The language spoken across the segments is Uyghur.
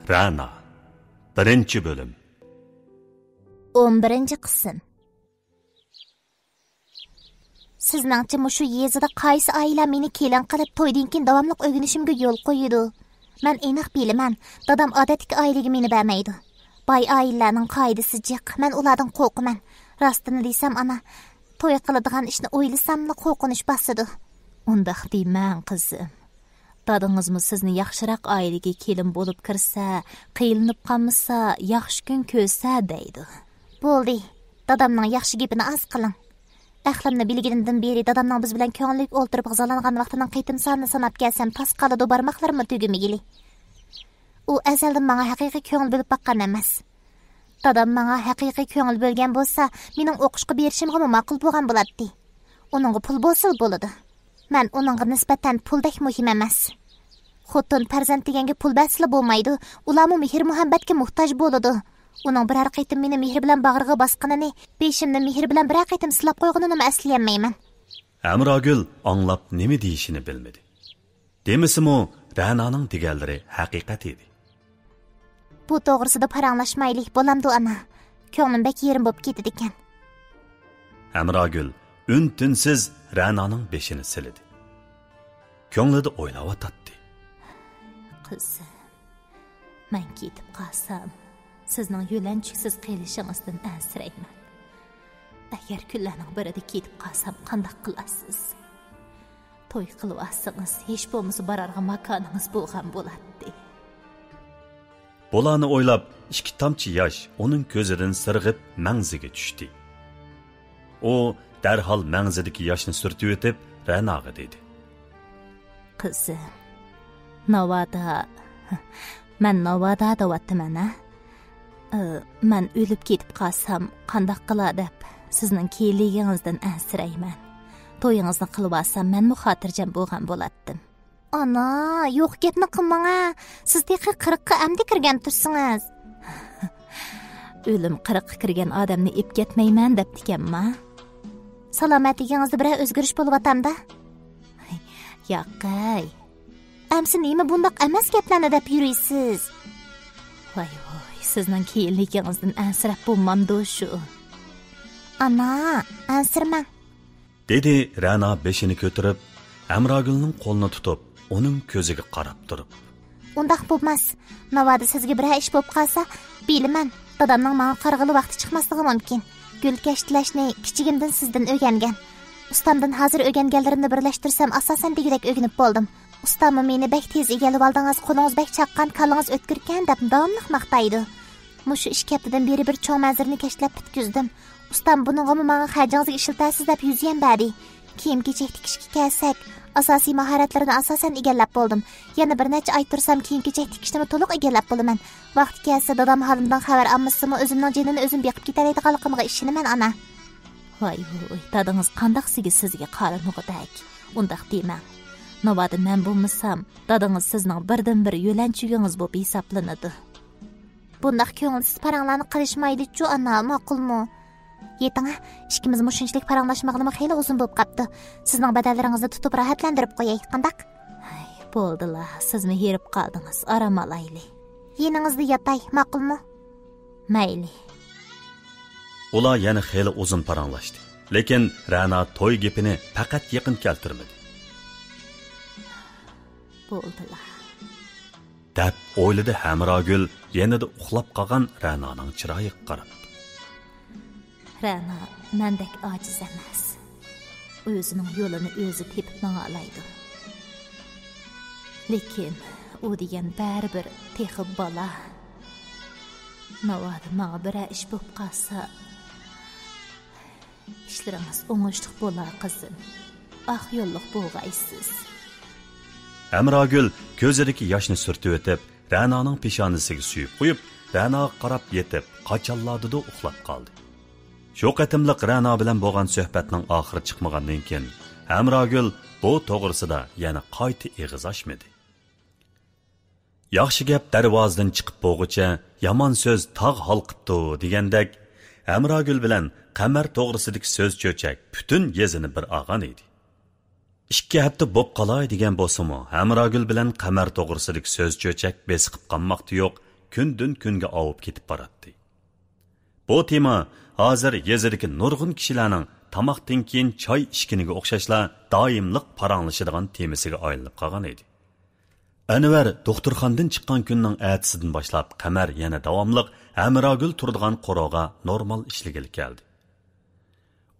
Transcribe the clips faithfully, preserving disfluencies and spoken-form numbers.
رەنا، بىرىنچى بۆلۈم. ئون بىرىنچى قىسىم. سىزنىڭچە مۇشۇ يېزىدا قايسى ئائىلە مېنى كېلىن قىلىپ، تويدىن كېيىن داۋاملىق ئۆگىنىشىمگە يول قويىدۇ؟ مەن ئېنىق بىلىمەن، دادام ئادەتتىكى ئائىلىگە مېنى بەرمەيدۇ. باي ئائىلىلەرنىڭ قائىدىسى جىق، مەن ئۇلاردىن قورقىمەن. راستىنى دېسەم، ئانا، توي قىلىدىغان ئىشنى ئويلىساملا قورقۇنچ باسىدۇ. ئۇنداق دېمەڭ، قىزىم. دادىڭىزمۇ سىزنى ياخشىراق ئائىلىگە كېلىن بولۇپ كىرسە، قىينىلىپ قالمىسا، ياخشى كۈن كۆرسە دەيدۇ. بولدى، دادامنىڭ ياخشى گېپىنى ئاز قىلىڭ. ئەقلىمنى بىلگىنىمدىن بېرى دادامنىڭ بىز بىلەن كۆڭۈللۈك ئولتۇرۇپ غىزالانغان ۋاقتىنىڭ قېتىم سانىنى ساناپ كەلسەم، تاس قالىدۇ بارماقلىرىممۇ تۈگىمىگىلى. ئۇ ئەزەلدىن ماڭا ھەقىقىي كۆڭۈل بۆلۈپ باققان ئەمەس. دادام ماڭا ھەقىقىي كۆڭۈل بۆلگەن بولسا، مېنىڭ ئوقۇشقا بېرىشىمغىمۇ ماقۇل بولغان بولاتتى. ئۇنىڭغا پۇل بولسىلا بولىدۇ. مەن ئۇنىڭغا نىسبەتەن پۇلدەك مۇھىم ئەمەس. خوتۇن پەرزەنت دېگەنگە پۇل بەرسىلا بولمايدۇ، ئۇلارمۇ مېھىر-مۇھەببەتكە موھتاج بولىدۇ. ئۇنىڭ بىرەر قېتىم مېنى مېھرى بىلەن باغرىغا باسقىنىنى، بېشىمنى مېھرى بىلەن بىرەر قېتىم سىلاپ قويغىنىنىمۇ ئەسلىيەلمەيمەن. ھەمراگۈل ئاڭلاپ نېمە دېيىشىنى بىلمىدى. دېمىسىمۇ، رەنانىڭ دېگەنلىرى ھەقىقەت ئىدى. بۇ توغرىسىدا پاراڭلاشمايلى، بولامدۇ، ئانا؟ كۆڭلۈم بەك يېرىم بولۇپ كېتىدىكەن. ھەمراگۈل ئۈن-تىنسىز رەنانىڭ بېشىنى سىلىدى. كۆڭلىدە ئويلاۋاتاتتى. قىزىم، مەن كېتىپ قالسام، سىزنىڭ يۆلەنچۈكسىز قېلىشىڭىزدىن ئەنسىرەيمەن. ئەگەر كۈنلەرنىڭ بىرىدە كېتىپ قالسام، قانداق قىلارسىز؟ توي قىلىۋالسىڭىز، ھېچ بولمىسا بارارغا ماكانىڭىز بولغان بولاتتى. بۇلارنى ئويلاپ، ئىككى تامچە ياش ئۇنىڭ كۆزىدىن سىرغىپ مەڭزىگە چۈشتى. ئۇ دەرھال مەڭزىدىكى ياشنى سۈرتۈۋېتىپ، رەناغا دېدى. قىزىم، ناۋادا، مەن ناۋادا دەۋاتىمەن، ھە؟ ئى، مەن ئۆلۈپ كېتىپ قالسام، قانداق قىلا دەپ، سىزنىڭ كېيىنلىكىڭىزدىن ئەنسىرەيمەن. تويىڭىزنى قىلىۋالسام، مەنمۇ خاتىرجەم بولغان بولاتتىم. ئانا، يوق گەپنى قىلماڭ، ھە. سىز تېخى قىرىققا ئەمدى كىرگەن تۇرسىڭىز. ئۆلۈم قىرىققا كىرگەن ئادەمنى ئېپ كەتمەيمەن دەپتىكەنما؟ سالامەتلىكىڭىزدە بىرەر ئۆزگىرىش بولۇۋاتامدا؟ ياقەي. ئەمسە نېمە بۇنداق ئەمەس گەپلەرنى دەپ يۈرىسىز؟ ۋاي ۋاي، سىزنىڭ كېيىنلىكىڭىزدىن ئەنسىرەپ بولمامدۇ شۇ؟ ئانا، ئەنسىرىمەڭ. دېدى رەنا بېشىنى كۆتۈرۈپ، ھەمراگۈلنىڭ قولىنى تۇتۇپ، ئۇنىڭ كۆزىگە قاراپ تۇرۇپ. ئۇنداق بولماس. ناۋادا سىزگە بىرەر ئىش بولۇپ قالسا، بىلىمەن، دادامنىڭ ماڭا قارىغىلى ۋاقتى چىقماسلىقى مۇمكىن. گۈل كەش تىلەشنى كىچىكىمدىن سىزدىن ئۆگەنگەن. ئۇستامدىن ھازىر ئۆگەنگەنلىرىمنى بىرلەشتۈرسەم، ئاساسەن دېگۈدەك ئۆگىنىپ بولدۇم. ئۇستاممۇ مېنى بەك تېز ئىگىلىۋالدىڭىز، قولىڭىز بەك چاققان، كاللىڭىز ئۆتكۈركەن دەپ داۋاملىق ماختايدۇ. مۇشۇ ئىككى ھەپتىدىن بېرى بىر چوڭ مەنزىرىنى كەشتىلەپ پۈتكۈزدۈم. ئۇستام بۇنىڭغىمۇ ماڭا خەجىڭىزگە ئىشلىتەرسىز دەپ يۈزيەن بەردى. كىيىم-كېچەك تىكىشكە كەلسەك، ئاساسىي ماھارەتلىرىنى ئاساسەن ئىگىلەپ بولدۇم. يەنە بىر نەچچە ئاي تۇرسام، كىيىم-كېچەك تىكىشنىمۇ تولۇق ئىگىلەپ بولىمەن. ۋاقتى كەلسە، دادام ھالىمدىن خەۋەر ئالمىسىمۇ، ئۆزۈمنىڭ جېنىنى ئۆزۈم بېقىپ كېتەلەيدىغانلىقىمغا ئىشىنىمەن، ئانا. ۋاي ۋۇي، دادىڭىز قانداق سىگىز سىزگە قارىمىغۇدەك. ئۇنداق دېمەڭ. ناۋادا مەن بولمىسام، دادىڭىز سىزنىڭ بىردىنبىر يۆلەنچۈگىڭىز بولۇپ ھېسابلىنىدۇ. بۇنداق كۆڭۈلسىز پاراڭلارنى قىلىشمايلىچۇ، ئانا، ماقۇلمۇ؟ يېتىڭە، ئىككىمىز مۇشۇنچىلىك پاراڭلاشمىغىلىمۇ خېلى ئۇزۇن بولۇپ قاپتۇ. سىزنىڭ بەدەنلىرىڭىزنى تۇتۇپ راھەتلەندۈرۈپ قوياي، قانداق؟ ھەي، بولدىلا، سىزمۇ ھېرىپ قالدىڭىز، ئارام ئالايلى. يېنىڭىزدا ياتاي، ماقۇلمۇ؟ مەيلى. ئۇلار يەنە خېلى ئۇزۇن پاراڭلاشتى. لېكىن رەنا توي گېپىنى پەقەت يېقىن كەلتۈرمىدى. بولدىلا. دەپ ئويلىدى ھەمراگۈل يېنىدا ئۇخلاپ قالغان رەنانىڭ چىرايىغا قاراپ. رەنا مەندەك ئاجىز ئەمەس. ئۆزىنىڭ يولىنى ئۆزى تېپىپ ماڭالايدۇ. لېكىن ئۇ دېگەن بەرىبىر تېخى بالا. ناۋادا ماڭا بىرەر ئىش بولۇپ قالسا، ئىشلىرىڭىز ئوڭۇشلۇق بولا، قىزىم. ئاق يوللۇق بولغايسىز. ھەمراگۈل كۆزىدىكى ياشنى سۈرتۈۋېتىپ، رەنانىڭ پېشانىسىگە سۆيۈپ قويۇپ، رەناغا قاراپ يېتىپ، قاچانلاردىدۇر ئۇخلاپ قالدى. شۇ قېتىملىق رەنا بىلەن بولغان سۆھبەتنىڭ ئاخىرى چىقمىغاندىن كېيىن، ھەمراگۈل بۇ توغرىسىدا يەنە قايتا ئېغىز ئاچمىدى. ياخشى گەپ دەرۋازىدىن چىقىپ بولغۇچە، يامان سۆز تاغ ھالقىپتۇ دېگەندەك، ھەمراگۈل بىلەن قەمەر توغرىسىدىكى سۆز چۆچەك پۈتۈن يېزىنى بىر ئالغان ئىدى. ئىككى ھەپتە بوپ قالاي دېگەن بولسىمۇ، ھەمراگۈل بىلەن قەمەر توغرىسىدىكى سۆز چۆچەك بېسىقىپ قالماقتا يوق، كۈندىن-كۈنگە ئاۋۇپ كېتىپ باراتتى. بۇ تېما ھازىر يېزىدىكى نۇرغۇن كىشىلەرنىڭ تاماقتىن كېيىن چاي ئىچكىنىگە ئوخشاشلا دائىملىق پاراڭلىشىدىغان تېمىسىگە ئايلىنىپ قالغان ئىدى. ئەنۋەر دوختۇرخانىدىن چىققان كۈننىڭ ئەتىسىدىن باشلاپ قەمەر يەنە داۋاملىق ھەمراگۈل تۇرىدىغان قورۇغا نورمال ئىشلىگىلى كەلدى.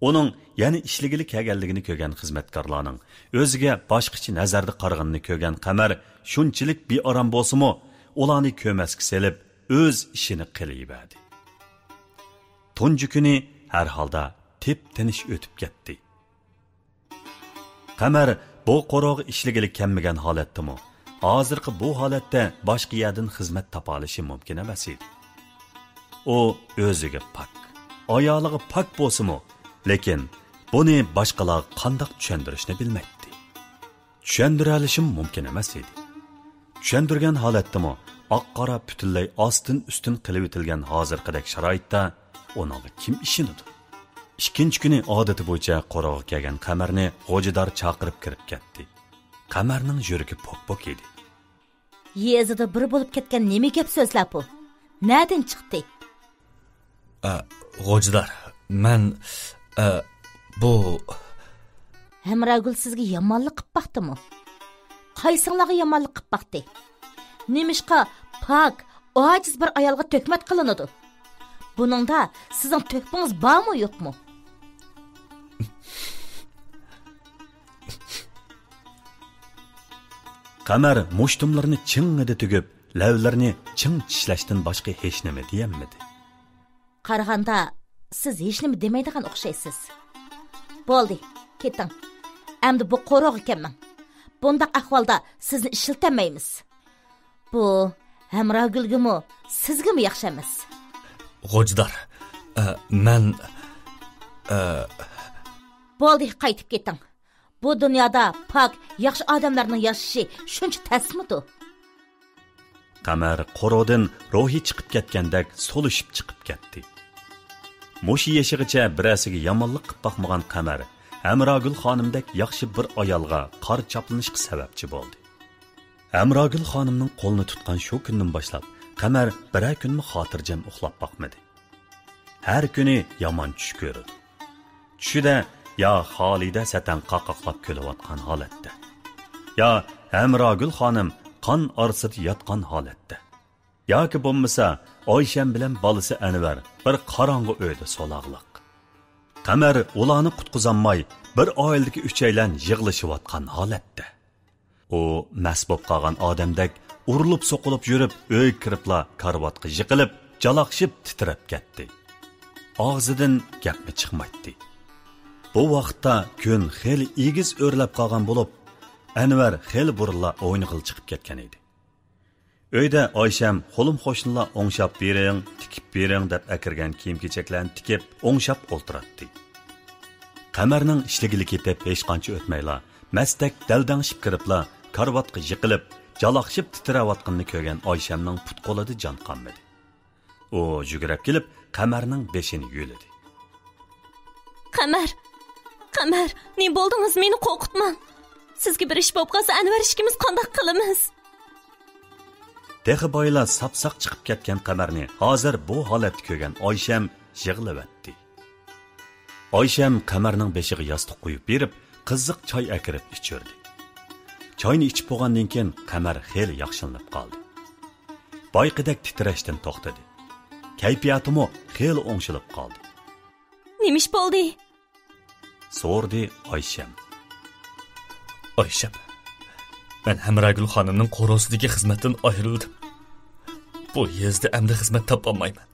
ئۇنىڭ يەنە ئىشلىگىلى كەلگەنلىكىنى كۆرگەن خىزمەتكارلارنىڭ ئۆزىگە باشقىچە نەزەردە قارىغىنىنى كۆرگەن قەمەر شۇنچىلىك بىئارام بولسىمۇ، ئۇلارنى كۆرمەسكە سېلىپ، ئۆز ئىشىنى قىلىۋەردى. تۇنجى كۈنى ھەر ھالدا تىپ-تىنچ ئۆتۈپ كەتتى. قەمەر بۇ قورۇغا ئىشلىگىلى كەلمىگەن ھالەتتىمۇ، ھازىرقى بۇ ھالەتتە باشقا يەردىن خىزمەت تاپالىشى مۇمكىن ئەمەس ئىدى. ئۇ ئۆزىگە پاك، ئايالىغا پاك بولسىمۇ، لېكىن بۇنى باشقىلارغا قانداق چۈشەندۈرۈشنى بىلمەيتتى. چۈشەندۈرەلىشىمۇ مۇمكىن ئەمەس ئىدى. چۈشەندۈرگەن ھالەتتىمۇ ئاق-قارا پۈتۈنلەي ئاستىن-ئۈستۈن قىلىۋېتىلگەن ھازىرقىدەك شارائىتتا ئۇنىڭغا كىم ئىشىنىدۇ؟ ئىككىنچى كۈنى ئادىتى بويىچە قورۇغا كەلگەن قەمەرنى غوجىدار چاقىرىپ كىرىپ كەتتى. قەمەرنىڭ يۈرىكى پوك-پوك ئىدى. يېزىدا بىر بولۇپ كەتكەن نېمە گەپ سۆزلەر بۇ؟ نەدىن چىقتى؟ ئە، غوجىدار، مەن، ئە، بۇ ھەمراگۈل سىزگە يامانلىق قىپ باقتىمۇ؟ قايسىڭلارغا يامانلىق قىپ باقتى؟ نېمىشقا پاك، ئاجىز بىر ئايالغا تۆھمەت قىلىنىدۇ؟ بۇنىڭدا سىزنىڭ تۆھپىڭىز بارمۇ، يوقمۇ؟ قەمەر مۇشتۇملىرىنى چىڭڭىدە تۈگۈپ، لەۋلىرىنى چىڭ چىشلەشتىن باشقا ھېچنېمە دېيەلمىدى. قارىغاندا، سىز ھېچنېمە دېمەيدىغان ئوخشايسىز. بولدى، كېتىڭ. ئەمدى بۇ قورۇغا كەلمەڭ. بۇنداق ئەھۋالدا سىزنى ئىشلىتەلمەيمىز. بۇ ھەمراگۈلگىمۇ، سىزگىمۇ ياخشى ئەمەس. غوجىدار، ئە، مەن، ئە، بولدى، قايتىپ كېتىڭ. بۇ دۇنيادا پاك، ياخشى ئادەملەرنىڭ ياشىشى شۇنچە تەسمىدۇ؟ قەمەر قورۇدىن روھى چىقىپ كەتكەندەك سولۇشۇپ چىقىپ كەتتى. مۇشۇ يېشىغىچە بىرەرسىگە يامانلىق قىپ باقمىغان قەمەر ھەمراگۈل خانىمدەك ياخشى بىر ئايالغا قارا چاپلىنىشقا سەۋەبچى بولدى. ھەمراگۈل خانىمنىڭ قولىنى تۇتقان شۇ كۈندىن باشلاپ، قەمەر بىرەر كۈنمۇ خاتىرجەم ئۇخلاپ باقمىدى. ھەر كۈنى يامان چۈش كۆرىدۇ. چۈشىدە يا خالىدە سەتەڭ قاقاقلاپ كۈلۈۋاتقان ھالەتتە، يا ھەمراگۈل خانىم قان ئارىسىدا ياتقان ھالەتتە، ياكى بولمىسا ئايشەم بىلەن بالىسى ئەنۋەر بىر قاراڭغۇ ئۆيدە سولاغلىق. قەمەر ئۇلارنى قۇتقۇزالماي، بىر ئائىلىدىكى ئۈچەيلەن يىغلىشىۋاتقان ھالەتتە. ئۇ مەست بولۇپ قالغان ئادەمدەك ئۇرۇلۇپ-سوقۇلۇپ يۈرۈپ، ئۆيگە كىرىپلا كارىۋاتقا يىقىلىپ، جالاقشىپ تىترەپ كەتتى. ئاغزىدىن گەپمۇ چىقمايتتى. بۇ ۋاقىتتا كۈن خېلى ئېگىز ئۆرلەپ قالغان بولۇپ، ئەنۋەر خېلى بۇرۇنلا ئوينىغىلى چىقىپ كەتكەن ئىدى. ئۆيدە ئايشەم خولۇم-خوشنىلار ئوڭشاپ بېرىڭ، تىكىپ بېرىڭ دەپ ئەكىرگەن كىيىم-كېچەكلەرنى تىكىپ، ئوڭشاپ ئولتۇراتتى. قەمەرنىڭ ئىشلىگىلى كېتىپ ھېچقانچە ئۆتمەيلا، مەستەك دەلدەڭشىپ كىرىپلا، كارىۋاتقا يىقىلىپ، جالاقشىپ تىترەۋاتقىنىنى كۆرگەن ئايشەمنىڭ پۇت-قولىدا جان قالمىدى. ئۇ يۈگۈرۈپ كېلىپ، قەمەرنىڭ بېشىنى يۆلىدى. قەمەر! قەمەر! نېمە بولدىڭىز؟ مېنى قورقۇتماڭ! سىزگە بىر ئىش بولۇپ قالسا، ئەنۋەر ئىككىمىز قانداق قىلىمىز؟ تېخى بايلا ساپساق چىقىپ كەتكەن قەمەرنى ھازىر بۇ ھالەتتە كۆرگەن ئايشەم يىغلىۋەتتى. ئايشەم قەمەرنىڭ بېشىغا ياستۇق قويۇپ بېرىپ، قىزىق چاي ئەكىرىپ ئىچۈردى. چاينى ئىچىپ بولغاندىن كېيىن، قەمەر خېلى ياخشىلىنىپ قالدى. بايىقىدەك تىترەشتىن توختىدى. كەيپىياتىمۇ خېلى ئوڭشىلىپ قالدى. نېمە ئىش بولدى؟ سورىدى ئايشەم. ئايشەم، مەن ھەمراگۈل خانىمنىڭ قورۇسىدىكى خىزمەتتىن ئايرىلدىم. بۇ يېزىدا ئەمدى خىزمەت تاپالمايمەن.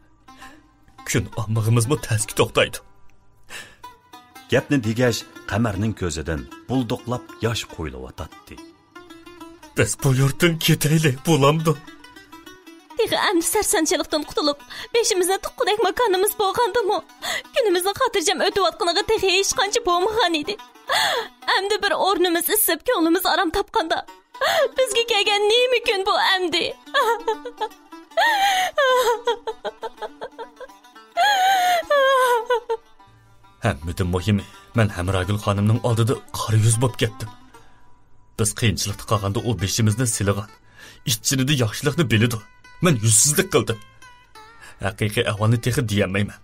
كۈن ئاممىقىمىزمۇ تەسكە توختايدۇ. گەپنى دېگەچ، قەمەرنىڭ كۆزىدىن بۇلدۇقلاپ ياش قۇيۇلۇۋاتاتتى. بىز بۇ يۇرتتىن كېتەيلى، بولامدۇ؟ تېخى ئەمدى سەرسانچىلىقتىن قۇتۇلۇپ، بېشىمىزنى تۇغقۇدەك ماكانىمىز بولغاندىمۇ، كۈنىمىزنىڭ خاتىرجەم ئۆتۈۋاتقىنىغا تېخى ھېچقانچە بولمىغان ئىدى. ئەمدى بىر ئورنىمىز ئىسسىپ، كۆڭلىمىز ئارام تاپقاندا، بىزگە كەلگەن نېمە كۈن بۇ ئەمدى؟ ھەممىدىن مۇھىمى، مەن ھەمراگۈل خانىمنىڭ ئالدىدا قارا يۈز بولۇپ كەتتىم. بىز قىيىنچىلىقتا قالغاندا ئۇ بېشىمىزنى سىلىغان، ئىچ-چىنىدە ياخشىلىقنى بىلىدۇ. مەن يۈزسىزلىك قىلدىم. ھەقىقىي ئەھۋالنى تېخى دېيەلمەيمەن.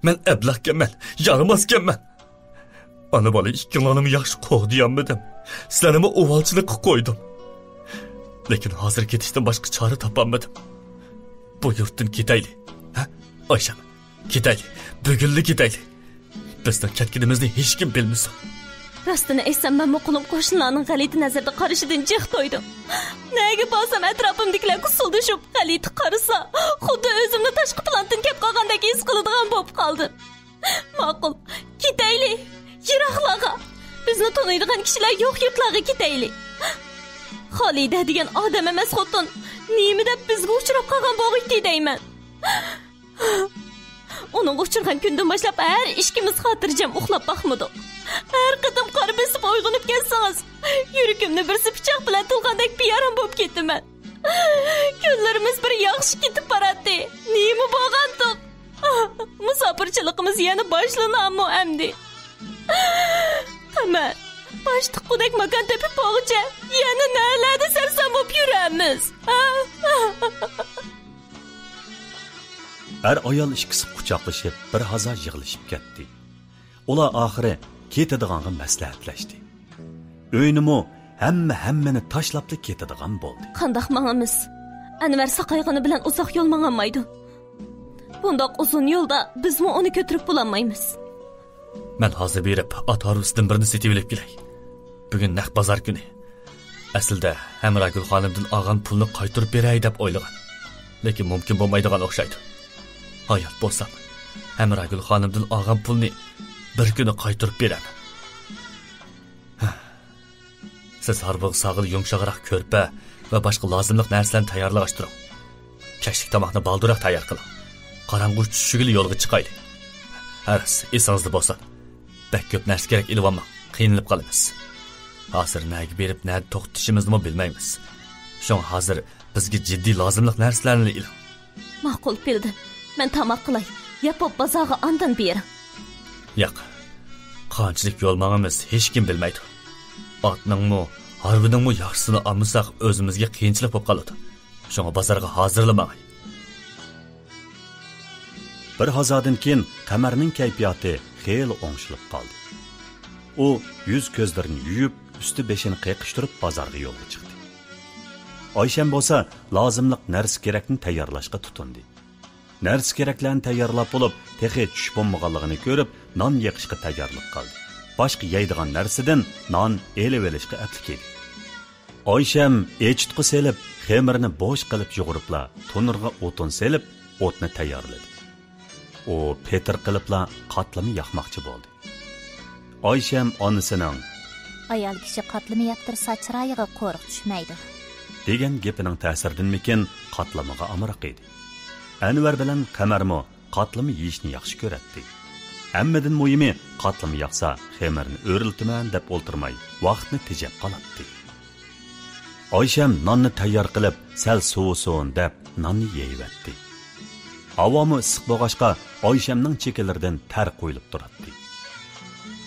مەن ئەبلەخكەنمەن، يارىماسكەنمەن. ئانا-بالا ئىككىڭلارنىمۇ ياخشى قوغدىيالمىدىم. سىلەرنىمۇ ئۇۋالچىلىققا قويدۇم. لېكىن ھازىر كېتىشتىن باشقا چارە تاپالمىدىم. بۇ يۇرتتىن كېتەيلى. ھە؟ ئايشەم، كېتەيلى. بۈگۈنلا كېتەيلى. بىزنىڭ كەتكىنىمىزنى ھېچكىم بىلمىسۇن. راستىنى ئېيتسام، مەنمۇ قولۇم قوشنىلارنىڭ غەلىتە نەزەردە قارىشىدىن جىق تويدۇم. نەگە بارسام، ئەتراپىمدىكىلەر كۇسۇلدىشىپ، غەلىتە قارىسا، خۇددى ئۆزۈمنى تاشقى پلانېتتىن كەپ قالغاندەك ھېس قىلىدىغان بولۇپ قالدىم. ماقۇل، كېتەيلى، يىراقلارغا. بىزنى تونۇيدىغان كىشىلەر يوق يۇرتلارغا كېتەيلى. خالىدە دېگەن ئادەم ئەمەس خوتۇن، نېمە دەپ بىزگە ئۇچراپ قالغان بولغىيتتى دەيمەن. ئۇنىڭغا ئۇچرىغان كۈندىن باشلاپ ھەر ئىككىمىز خاتىرجەم ئۇخلاپ باقمىدۇق. ھەر قېتىم قارا بېسىپ ئويغىنىپ كەتسىڭىز، يۈرىكىمنى بىرسى پىچاق بىلەن تىلغاندەك بىئارام بولۇپ كېتىمەن. كۈنلىرىمىز بىر ياخشى كېتىپ باراتتى. نېمە بولغانتۇق؟ مۇساپىرچىلىقىمىز يەنە باشلىناممۇ ئەمدى؟ قەمەر، باش تىققۇدەك ماكان تېپىپ بولغۇچە يەنە نەلەردە سەرسان بولۇپ يۈرەرمىز؟ ئەر-ئايال ئىككىسى قۇچاقلىشىپ، بىر ھازا يىغلىشىپ كەتتى. ئۇلار ئاخىرى كېتىدىغانغا مەسلىھەتلەشتى. ئۆينىمۇ ھەممە ھەممىنى تاشلاپلا كېتىدىغان بولدى. قانداق ماڭىمىز؟ ئەنۋەر ساقايغىنى بىلەن ئۇزاق يول ماڭالمايدۇ. بۇنداق ئۇزۇن يولدا بىزمۇ ئۇنى كۆتۈرۈپ بولالمايمىز. مەن ھازىر بېرىپ، ئات ھارۋىسىدىن بىرنى سېتىۋېلىپ كېلەي. بۈگۈن نەق بازار كۈنى. ئەسلىدە ھەمراگۈل خانىمدىن ئالغان پۇلنى قايتۇرۇپ بېرەي دەپ ئويلىغان. لېكىن مۇمكىن بولمايدىغان ئوخشايدۇ. ھايات بولسام، ھەمراگۈل خانىمدىن ئالغان پۇلنى بىر كۈنى قايتۇرۇپ بېرەمەن. سىز ھارۋىغا سالغىلى يۇمشاقراق كۆرپە ۋە باشقا لازىملىق نەرسىلەرنى تەييارلىغاچ تۇرۇڭ. كەچلىك تاماقنى بالدۇرراق تەييار قىلىڭ. قاراڭغۇ چۈشۈشىگىلا يولغا چىقايلى. ھە راست، ئېسىڭىزدە بولسۇن. بەك كۆپ نەرسە كېرەك ئېلىۋالماڭ، قىينىلىپ قالىمىز. ھازىر نەگە بېرىپ نەدە توختىشىمىزنىمۇ بىلمەيمىز. شۇڭا ھازىر بىزگە جىددىي لازىملىق نەرسىلەرنى ئېلىڭ. ماقۇل، بىلدىم. مەن تاماق قىلاي. ياپوپ بازارغا ئاندىن بېرىڭ. ياق. قانچىلىك يول ماڭىمىز، ھېچكىم بىلمەيدۇ. ئاتنىڭمۇ، ھارۋىنىڭمۇ ياخشىسىنى ئالمىساق، ئۆزىمىزگە قىيىنچىلىق بولۇپ قالىدۇ. شۇڭا بازارغا ھازىرلا ماڭاي. بىر ھازادىن كېيىن قەمەرنىڭ كەيپىياتى خېلى ئوڭشىلىپ قالدى. ئۇ يۈز-كۆزلىرىنى يۇيۇپ، ئۈستى-بېشىنى قېقىشتۇرۇپ، بازارغا يولغا چىقتى. ئايشەم بولسا لازىملىق نەرسە-كېرەكنى تەييارلاشقا تۇتۇندى. نەرسە-كېرەكلەرنى تەييارلاپ بولۇپ، تېخى چۈش بولمىغانلىقىنى كۆرۈپ، نان يېقىشقا تەييارلىق قىلدى. باشقا يەيدىغان نەرسىدىن نان ئېلىۋېلىشقا ئەپلىك ئىدى. ئايشەم ئېچىتقۇ سېلىپ، خېمىرنى بوش قىلىپ يۇغۇرۇپلا، تونۇرغا ئوتۇن سېلىپ، ئوتنى تەييارلىدى. ئۇ پېتىر قىلىپلا قاتلىما ياقماقچى بولدى. ئايشەم ئانىسىنىڭ «ئايال كىشى قاتلىما يەپ تۇرسا، چىرايىغا قورۇق چۈشمەيدۇ» دېگەن گېپىنىڭ تەسىرىدىنمىكىن، قاتلىمىغا ئامراق ئىدى. ئەنۋەر بىلەن قەمەرمۇ قاتلىما يېيىشنى ياخشى كۆرەتتى. ھەممىدىن مۇھىمى، قاتلىما ياقسا، خېمىرنى ئۆرلىتىمەن دەپ ئولتۇرماي، ۋاقىتنى تېجەپ قالاتتى. ئايشەم ناننى تەييار قىلىپ، سەل سوۋۇسۇن دەپ، ناننى يەيۋەتتى. ھاۋامۇ ئىسسىق بولغاچقا، ئايشەمنىڭ چېكىلىرىدىن تەر قۇيۇلۇپ تۇراتتى.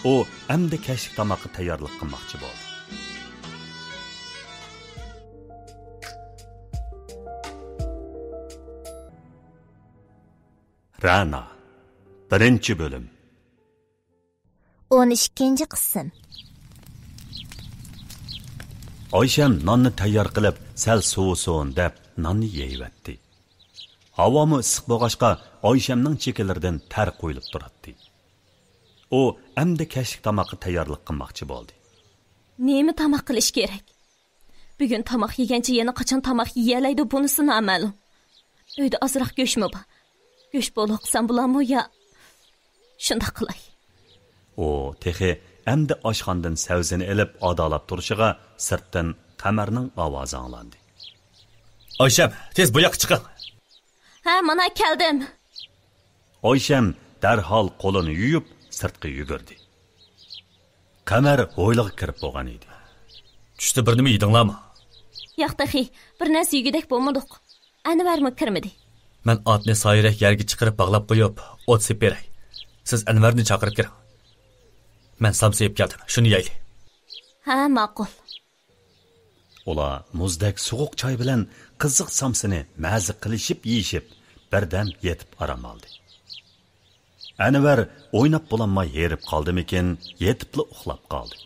ئۇ ئەمدى كەچلىك تاماققا تەييارلىق قىلماقچى بولدى. رەنا، بىرىنچى بۆلۈم. ئون ئىككىنچى قىسىم. ئايشەم ناننى تەييار قىلىپ، سەل سوۋۇسۇن دەپ، ناننى يەيۋەتتى. ھاۋامۇ ئىسسىق بولغاچقا، ئايشەمنىڭ چېكىلىرىدىن تەر قۇيۇلۇپ تۇراتتى. ئۇ ئەمدى كەچلىك تاماققا تەييارلىق قىلماقچى بولدى. نېمە تاماق قىلىش كېرەك؟ بۈگۈن تاماق يېگەنچە يەنە قاچان تاماق يېيەلەيدۇ، بۇنىسى نامەلۇم. ئۆيدە ئازراق گۆشمۇ بار. گۆش بولۇقسام بولامۇ يا؟ شۇنداق قىلاي. ئۇ تېخى ئەمدى ئاشخانىدىن سەۋزىنى ئېلىپ ئادالاپ تۇرۇشىغا، سىرتتىن قەمەرنىڭ ئاۋازى ئاڭلاندى. ئايشەم، تېز بۇ ياققا چىقىڭ. ھە، مانا كەلدىم. ئايشەم دەرھال قولىنى يۇيۇپ، سىرتقا يۈگۈردى. قەمەر ھويلىغا كىرىپ بولغان ئىدى. چۈشتە بىر نېمە يېدىڭلارمۇ؟ ياق تېخى، بىر نەرسە يېگۈدەك بولمىدۇق. ئەنۋەرمۇ كىرمىدى. مەن ئاتنى سايىراق يەرگە چىقىرىپ باغلاپ قويۇپ، ئوت سېلىپ بېرەي. سىز ئەنۋەرنى چاقىرىپ كىرىڭ. مەن سامسا يەپ كەلدىم، شۇنى يەيلى. ھە، ماقۇل. ئۇلار مۇزدەك سوغۇق چاي بىلەن قىزىق سامسىنى مەزە قىلىشىپ يېيىشىپ، بىردەم يېتىپ ئارام ئالدى. ئەنۋەر ئويناپ بولالماي ھېرىپ قالدىمىكىن، يېتىپلا ئۇخلاپ قالدى.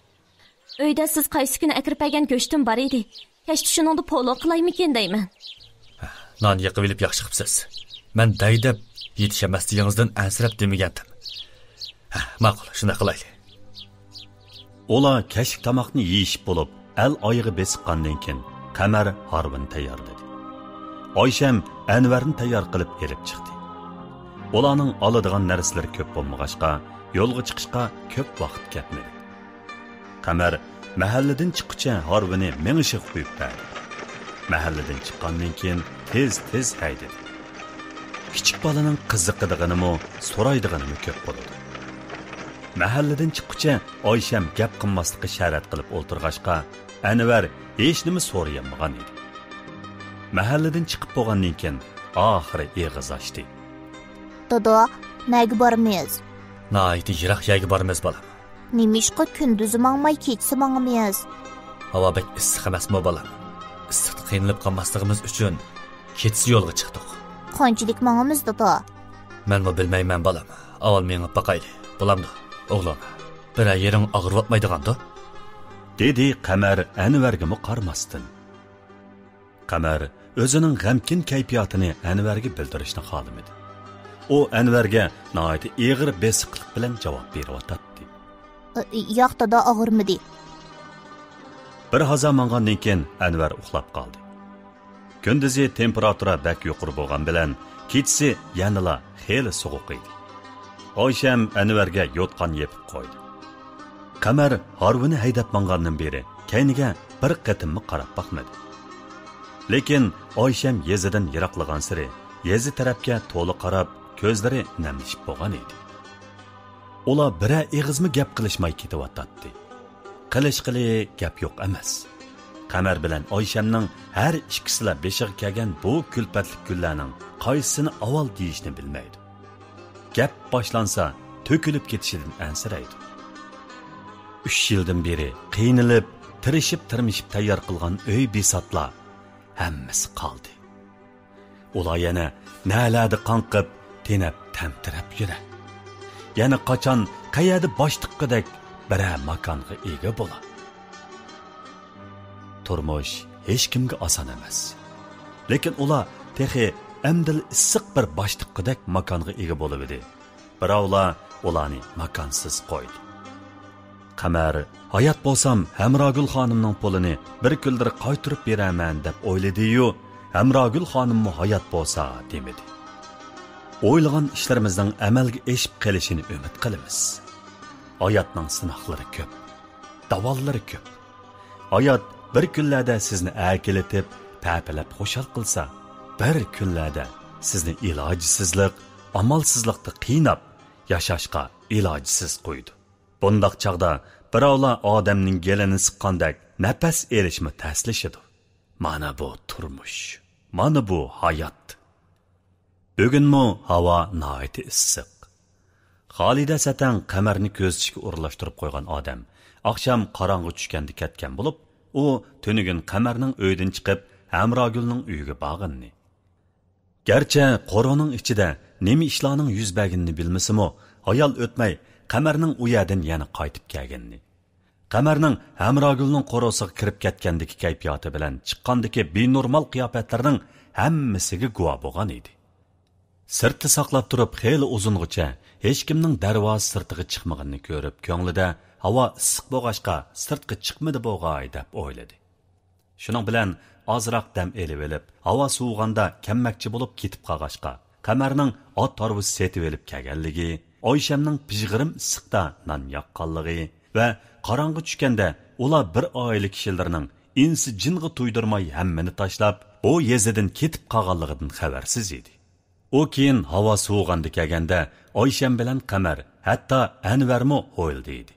ئۆيدە سىز قايسى كۈنى ئەكىرىپ بەرگەن گۆشتىن بار ئىدى. كەچتە شۇنىڭدا پولۇ قىلايمىكىن دەيمەن. نان يېقىۋېلىپ ياخشى قىپسىز. مەن دەي دەپ يېتىشەمەس دېگىڭىزدىن ئەنسىرەپ دېمىگەنتىم. ھە، ماقۇل، شۇنداق قىلايلى. ئۇلار كەچلىك تاماقنى يېيىشىپ بولۇپ، ئەل ئايىغى بېسىققاندىن كېيىن، قەمەر ھارۋىنى تەييارلىدى. ئايشەم ئەنۋەرنى تەييار قىلىپ ئېلىپ چىقتى. ئۇلارنىڭ ئالىدىغان نەرسىلىرى كۆپ بولمىغاچقا، يولغا چىقىشقا كۆپ ۋاقىت كەتمىدى. قەمەر مەھەللىدىن چىققۇچە ھارۋىنى مېڭىشىغا قويۇپ بەردى. مەھەللىدىن چىققاندىن كېيىن تېز-تېز ھەيدىدى. كىچىك بالىنىڭ قىزىقىدىغىنىمۇ، سورايدىغىنىمۇ كۆپ بولىدۇ. مەھەللىدىن چىققۇچە ئايشەم گەپ قىلماسلىققا شەرەت قىلىپ ئولتۇرغاچقا، ئەنۋەر ھېچنېمە سورىيالمىغان ئىدى. مەھەللىدىن چىقىپ بولغاندىن كېيىن ئاخىرى ئېغىز ئاچتى. دادا، نەگە بارىمىز؟ ناھايىتى يىراق يەرگە بارىمىز، بالام. نېمىشقا كۈندۈزى ماڭماي كېچىسى ماڭىمىز؟ ھاۋا بەك ئىسسىق ئەمەسمۇ، بالام؟ ئىسسىقتا قىينىلىپ قالماسلىقىمىز ئۈچۈن كېچىسى يولغا چىقتۇق. قانچىلىك ماڭىمىز، دادا؟ مەنمۇ بىلمەيمەن، بالام. ئاۋۋال مېڭىپ باقايلى. بولامدۇ، ئوغلۇم؟ بىرەر يېرىڭ ئاغرىۋاتمايدىغاندۇ؟ دېدى قەمەر ئەنۋەرگىمۇ قارىماستىن. قەمەر ئۆزىنىڭ غەمكىن كەيپىياتىنى ئەنۋەرگە بىلدۈرۈشنى خالىمىدى. ئۇ ئەنۋەرگە ناھايىتى ئېغىر بېسىقلىق بىلەن جاۋاب بېرىۋاتاتتى. ئى، ياق، دادا، ئاغرىمىدى. بىر ھازا ماڭغاندىن كېيىن ئەنۋەر ئۇخلاپ قالدى. كۈندۈزى تېمپېراتۇرا بەك يۇقىرى بولغان بىلەن، كېچىسى يەنىلا خېلى سوغۇق ئىدى. ئايشەم ئەنۋەرگە يوتقان يېپىپ قويدى. قەمەر ھارۋىنى ھەيدەپ ماڭغاندىن بېرى كەينىگە بىر قېتىممۇ قاراپ باقمىدى. لېكىن ئايشەم يېزىدىن يىراقلىغانسېرى يېزا تەرەپكە تولا قاراپ، كۆزلىرى نەملىشىپ بولغان ئىدى. ئۇلار بىرەر ئېغىزمۇ گەپ قىلىشماي كېتىۋاتاتتى. قىلىشقىلى گەپ يوق ئەمەس. قەمەر بىلەن ئايشەمنىڭ ھەر ئىككىسىلا بېشىغا كەلگەن بۇ كۈلپەتلىك كۈنلەرنىڭ قايسىسىنى ئاۋۋال دېيىشنى بىلمەيدۇ. گەپ باشلانسا، تۆكۈلۈپ كېتىشىدىن ئەنسىرەيدۇ. ئۈچ يىلدىن بېرى قىينىلىپ، تىرىشىپ-تىرمىشىپ تەييار قىلغان ئۆي بىساتلار ھەممىسى قالدى. ئۇلار يەنە نەلەردە قاڭقىپ، تېنەپ، تەمتىرەپ يۈرە؟ يەنە قاچان، قەيەردە باش تىققۇدەك بىرەر ماكانغا ئىگە بولا؟ تۇرمۇش ھېچكىمگە ئاسان ئەمەس. لېكىن ئۇلار تېخى ئەمدىلا ئىسسىق بىر باش تىققۇدەك ماكانغا ئىگە بولۇۋىدى. بىراۋلار ئۇلارنى ماكانسىز قويدى. قەمەر، «ھايات بولسام، ھەمراگۈل خانىمنىڭ پۇلىنى بىر كۈنلىرى قايتۇرۇپ بېرەرمەن» دەپ ئويلىدى-يۇ، «ھەمراگۈل خانىممۇ ھايات بولسا» دېمىدى. ئويلىغان ئىشلىرىمىزنىڭ ئەمەلگە ئېشىپ قېلىشىنى ئۈمىد قىلىمىز. ھاياتنىڭ سىناقلىرى كۆپ، داۋانلىرى كۆپ. ھايات بىر كۈنلەردە سىزنى ئەركىلىتىپ، پەپىلەپ خۇشال قىلسا، بىر كۈنلەردە سىزنى ئىلاجسىزلىق، ئامالسىزلىقتا قىيناپ، ياشاشقا ئىلاجسىز قويىدۇ. بۇنداق چاغدا بىراۋلار ئادەمنىڭ گېلىنى سىققاندەك نەپەس ئېلىشمۇ تەسلىشىدۇ. مانا بۇ تۇرمۇش، مانا بۇ ھايات. بۈگۈنمۇ ھاۋا ناھايىتى ئىسسىق. خالىدە سەتەڭ قەمەرنى كۆزىتىشكە ئورۇنلاشتۇرۇپ قويغان ئادەم ئاخشام قاراڭغۇ چۈشكەندە كەتكەن بولۇپ، ئۇ تۈنۈگۈن قەمەرنىڭ ئۆيىدىن چىقىپ، ھەمراگۈلنىڭ ئۆيىگە بارغىنىنى، گەرچە قورۇنىڭ ئىچىدە نېمە ئىشلارنىڭ يۈز بەرگىنىنى بىلمىسىمۇ، ھايال ئۆتمەي قەمەرنىڭ ئۇ يەردىن يەنە قايتىپ كەلگىنىنى، قەمەرنىڭ ھەمراگۈلنىڭ قورۇسىغا كىرىپ كەتكەندىكى كەيپىياتى بىلەن چىققاندىكى بىنورمال قىياپەتلىرىنىڭ ھەممىسىگە گۇۋاھ بولغان ئىدى. سىرتتا ساقلاپ تۇرۇپ خېلى ئۇزۇنغىچە ھېچكىمنىڭ دەرۋازا سىرتىغا چىقمىغىنىنى كۆرۈپ، كۆڭلىدە ھاۋا ئىسسىق بولغاچقا سىرتقا چىقمىدى بولغاي دەپ ئويلىدى. شۇنىڭ بىلەن ئازراق دەم ئېلىۋېلىپ، ھاۋا سوۋۇغاندا كەممەكچى بولۇپ كېتىپ قالغاچقا، قەمەرنىڭ ئات ھارۋىسى سېتىۋېلىپ كەلگەنلىكى، ئايشەمنىڭ پىژغىرىم ئىسسىقتا نان ياققانلىقى ۋە قاراڭغۇ چۈشكەندە ئۇلار بىر ئائىلە كىشىلىرىنىڭ ئىنسى جىنغا تۇيدۇرماي ھەممىنى تاشلاپ، ئۇ يېزىدىن كېتىپ قالغانلىقىدىن خەۋەرسىز ئىدى. ئۇ كېيىن ھاۋا سوۋۇغاندا كەلگەندە، ئايشەم بىلەن قەمەر، ھەتتا ئەنۋەرمۇ ھويلىدا ئىدى.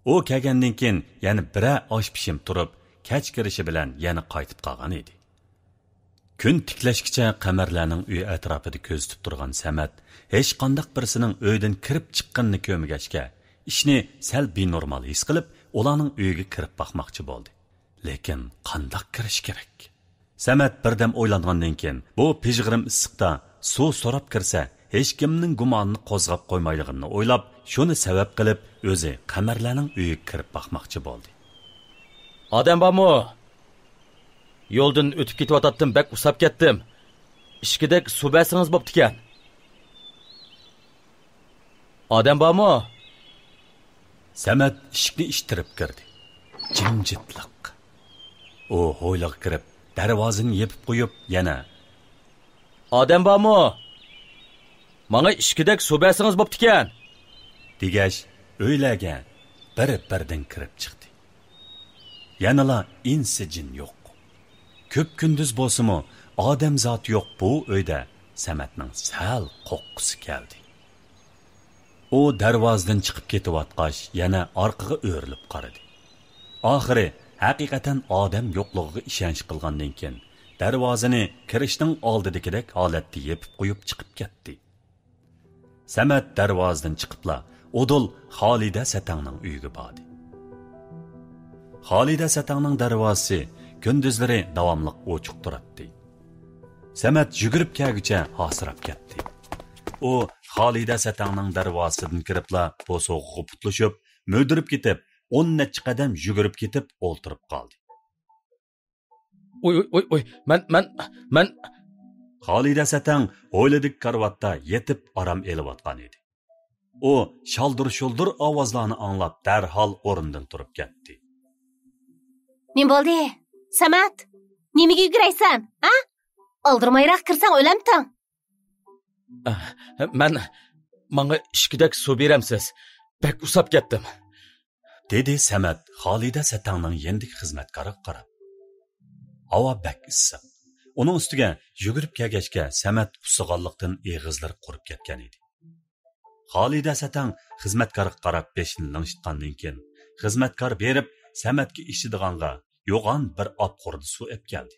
ئۇ كەلگەندىن كېيىن يەنە بىرەر ئاش پىشىم تۇرۇپ، كەچ كىرىشى بىلەن يەنە قايتىپ قالغان ئىدى. كۈن تىكلەشكىچە قەمەرلەرنىڭ ئۆي ئەتراپىدا كۆزىتىپ تۇرغان سەمەت ھېچقانداق بىرسىنىڭ ئۆيدىن كىرىپ چىققىنىنى كۆرمىگەچكە، ئىشنى سەل بىنورمال ھېس قىلىپ، ئۇلارنىڭ ئۆيىگە كىرىپ باقماقچى بولدى. لېكىن قانداق كىرىش كېرەك؟ سەمەت بىردەم ئويلانغاندىن كېيىن، بۇ پىژغىرىم ئىسسىقتا سۇ سوراپ كىرسە، ھېچكىمنىڭ گۇمانىنى قوزغاپ قويمايدىغىنىنى ئويلاپ، شۇنى سەۋەب قىلىپ، ئۆزى قەمەرلەرنىڭ ئۆيىگە كىرىپ باقماقچى بولدى. ئادەم بارمۇ؟ يولدىن ئۆتۈپ كېتىۋاتاتتىم، بەك ئۇسساپ كەتتىم. ئىچكىدەك سۇ بەرسىڭىز بوپتىكەن. ئادەم بارمۇ؟ سەمەت ئىشىكنى ئىتتىرىپ كىردى. جىمجىتلىق. ئۇ ھويلىغا كىرىپ، دەرۋازىنى يېپىپ قويۇپ، يەنە، ئادەم بارمۇ؟ ماڭا ئىچكىدەك سۇ بەرسىڭىز بوپتىكەن، دېگەچ، ئۆيلەرگە بىر-بىردىن كىرىپ چىقتى. يەنىلا ئىنسى جىن يوق. كۈپكۈندۈز بولسىمۇ، ئادەم زاتى يوق بۇ ئۆيدە سەمەتنىڭ سەل قورققۇسى كەلدى. ئۇ دەرۋازىدىن چىقىپ كېتىۋاتقاچ، يەنە ئارقىغا ئۆرۈلۈپ قارىدى. ئاخىرى ھەقىقەتەن ئادەم يوقلۇقىغا ئىشەنچ قىلغاندىن كېيىن، دەرۋازىنى كىرىشنىڭ ئالدىدىكىدەك ھالەتتە يېپىپ قويۇپ چىقىپ كەتتى. سەمەت دەرۋازىدىن چىقىپلا، ئۇدۇل خالىدە سەتەڭنىڭ ئۆيىگە باردى. خالىدە سەتەڭنىڭ دەرۋازىسى كۈندۈزلىرى داۋاملىق ئوچۇق تۇراتتى. سەمەت يۈگۈرۈپ كەلگۈچە ھاسىراپ كەتتى. ئۇ خالىدە سەتەڭنىڭ دەرۋازىسىدىن كىرىپلا بوسۇغىغا پۇتلىشىپ، مۈدۈرۈپ كېتىپ، ئون نەچچە قەدەم يۈگۈرۈپ كېتىپ ئولتۇرۇپ قالدى. ئۇي، ئۇي، ئۇي، ئۇي، مەن، مەن، مەن. خالىدە سەتەڭ ھويلىدىكى كارىۋاتتا يېتىپ ئارام ئېلىۋاتقان ئىدى. ئۇ شالدۇر-شۇلدۇر ئاۋازلارنى ئاڭلاپ، دەرھال ئورنىدىن تۇرۇپ كەتتى. نېمە بولدى؟ سەمەت، نېمىگە يۈگۈرەيسەن، ھە؟ ئالدىرىمايراق كىرسەڭ ئۆلەمتىڭ؟ ئە، مەن، ماڭا ئىچكۈدەك سۇ بېرەمسىز؟ بەك ئۇسساپ كەتتىم. دېدى سەمەت خالىدە سەتەڭنىڭ يېنىدىكى خىزمەتكارغا قاراپ. ھاۋا بەك ئىسسىق. ئۇنىڭ ئۈستىگە يۈگۈرۈپ كەلگەچكە سەمەت ئۇسسىغانلىقتىن ئېغىزلىرى قۇرۇپ كەتكەن ئىدى. خالىدە سەتەڭ خىزمەتكارغا قاراپ بېشىنى لىڭشىتقاندىن كېيىن، خىزمەتكار بېرىپ سەمەتكە ئىچىدىغانغا يوغان بىر ئاپقۇردا سۇ ئەپ كەلدى.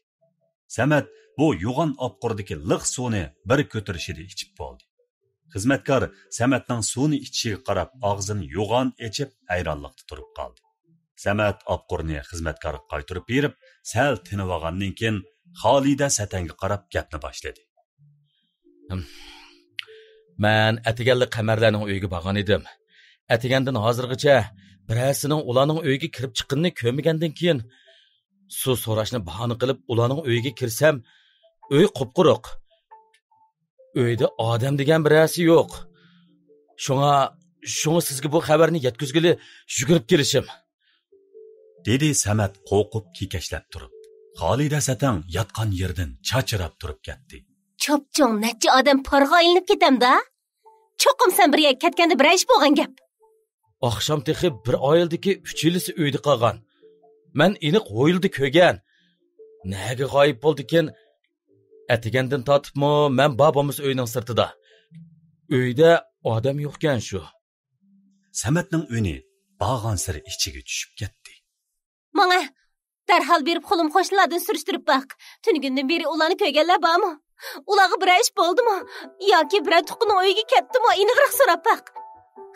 سەمەت بۇ يوغان ئاپقۇردىكى لىق سۇنى بىر كۆتۈرۈشىدە ئىچىپ بولدى. خىزمەتكار سەمەتنىڭ سۇنى ئىچىشىگە قاراپ ئاغزىنى يوغان ئېچىپ ھەيرانلىقتا تۇرۇپ قالدى. سەمەت ئاپقۇرنى خىزمەتكارغا قايتۇرۇپ بېرىپ، سەل تىنىۋالغاندىن كېيىن، خالىدە سەتەڭگە قاراپ گەپنى باشلىدى. ھىم. مەن ئەتىگەنلا قەمەرلەرنىڭ ئۆيىگە بارغان ئىدىم. ئەتىگەندىن ھازىرغىچە بىرەرسىنىڭ ئۇلارنىڭ ئۆيىگە كىرىپ چىققىنىنى كۆرمىگەندىن كېيىن، سۇ سوراشنى باھانە قىلىپ ئۇلارنىڭ ئۆيىگە كىرسەم، ئۆي قۇپقۇرۇق. ئۆيدە ئادەم دېگەن بىرەرسى يوق. شۇڭا، شۇڭا سىزگە بۇ خەۋەرنى يەتكۈزگىلى يۈگۈرۈپ كېلىشىم. دېدى سەمەت قورقۇپ كېكەچلەپ تۇرۇپ. خالىدە سەتەڭ ياتقان يېرىدىن چاچراپ تۇرۇپ كەتتى. چوپچوڭ نەچچە ئادەم پارغا ئايلىنىپ كېتەمدا؟ چوقۇم سەن بىر يەرگە كەتكەندە بىرەر ئىش بولغان گەپ. ئاخشام تېخى بىر ئائىلىدىكى ئۈچىلىسى ئۆيدە قالغان. مەن ئېنىق ھويلىدا كۆرگەن. نەگە غايىب بولدىكىن؟ ئەتىگەندىن تارتىپمۇ مەن بار بولمىسا ئۆينىڭ سىرتىدا. ئۆيدە ئادەم يوقكەن شۇ. سەمەتنىڭ ئۈنى بارغانسېرى ئىچىگە چۈشۈپ كەتتى. ماڭە، دەرھال بېرىپ قولۇم قوشنىلاردىن سۈرۈشتۈرۈپ باق. تۈنۈگۈندىن بېرى ئۇلارنى كۆرگەنلەر بارمۇ؟ ئۇلارغا بىرەر ئىش بولدىمۇ؟ ياكى بىرەر تۇغقىنىنىڭ ئۆيىگە كەتتىمۇ؟ ئېنىقراق سوراپ باق.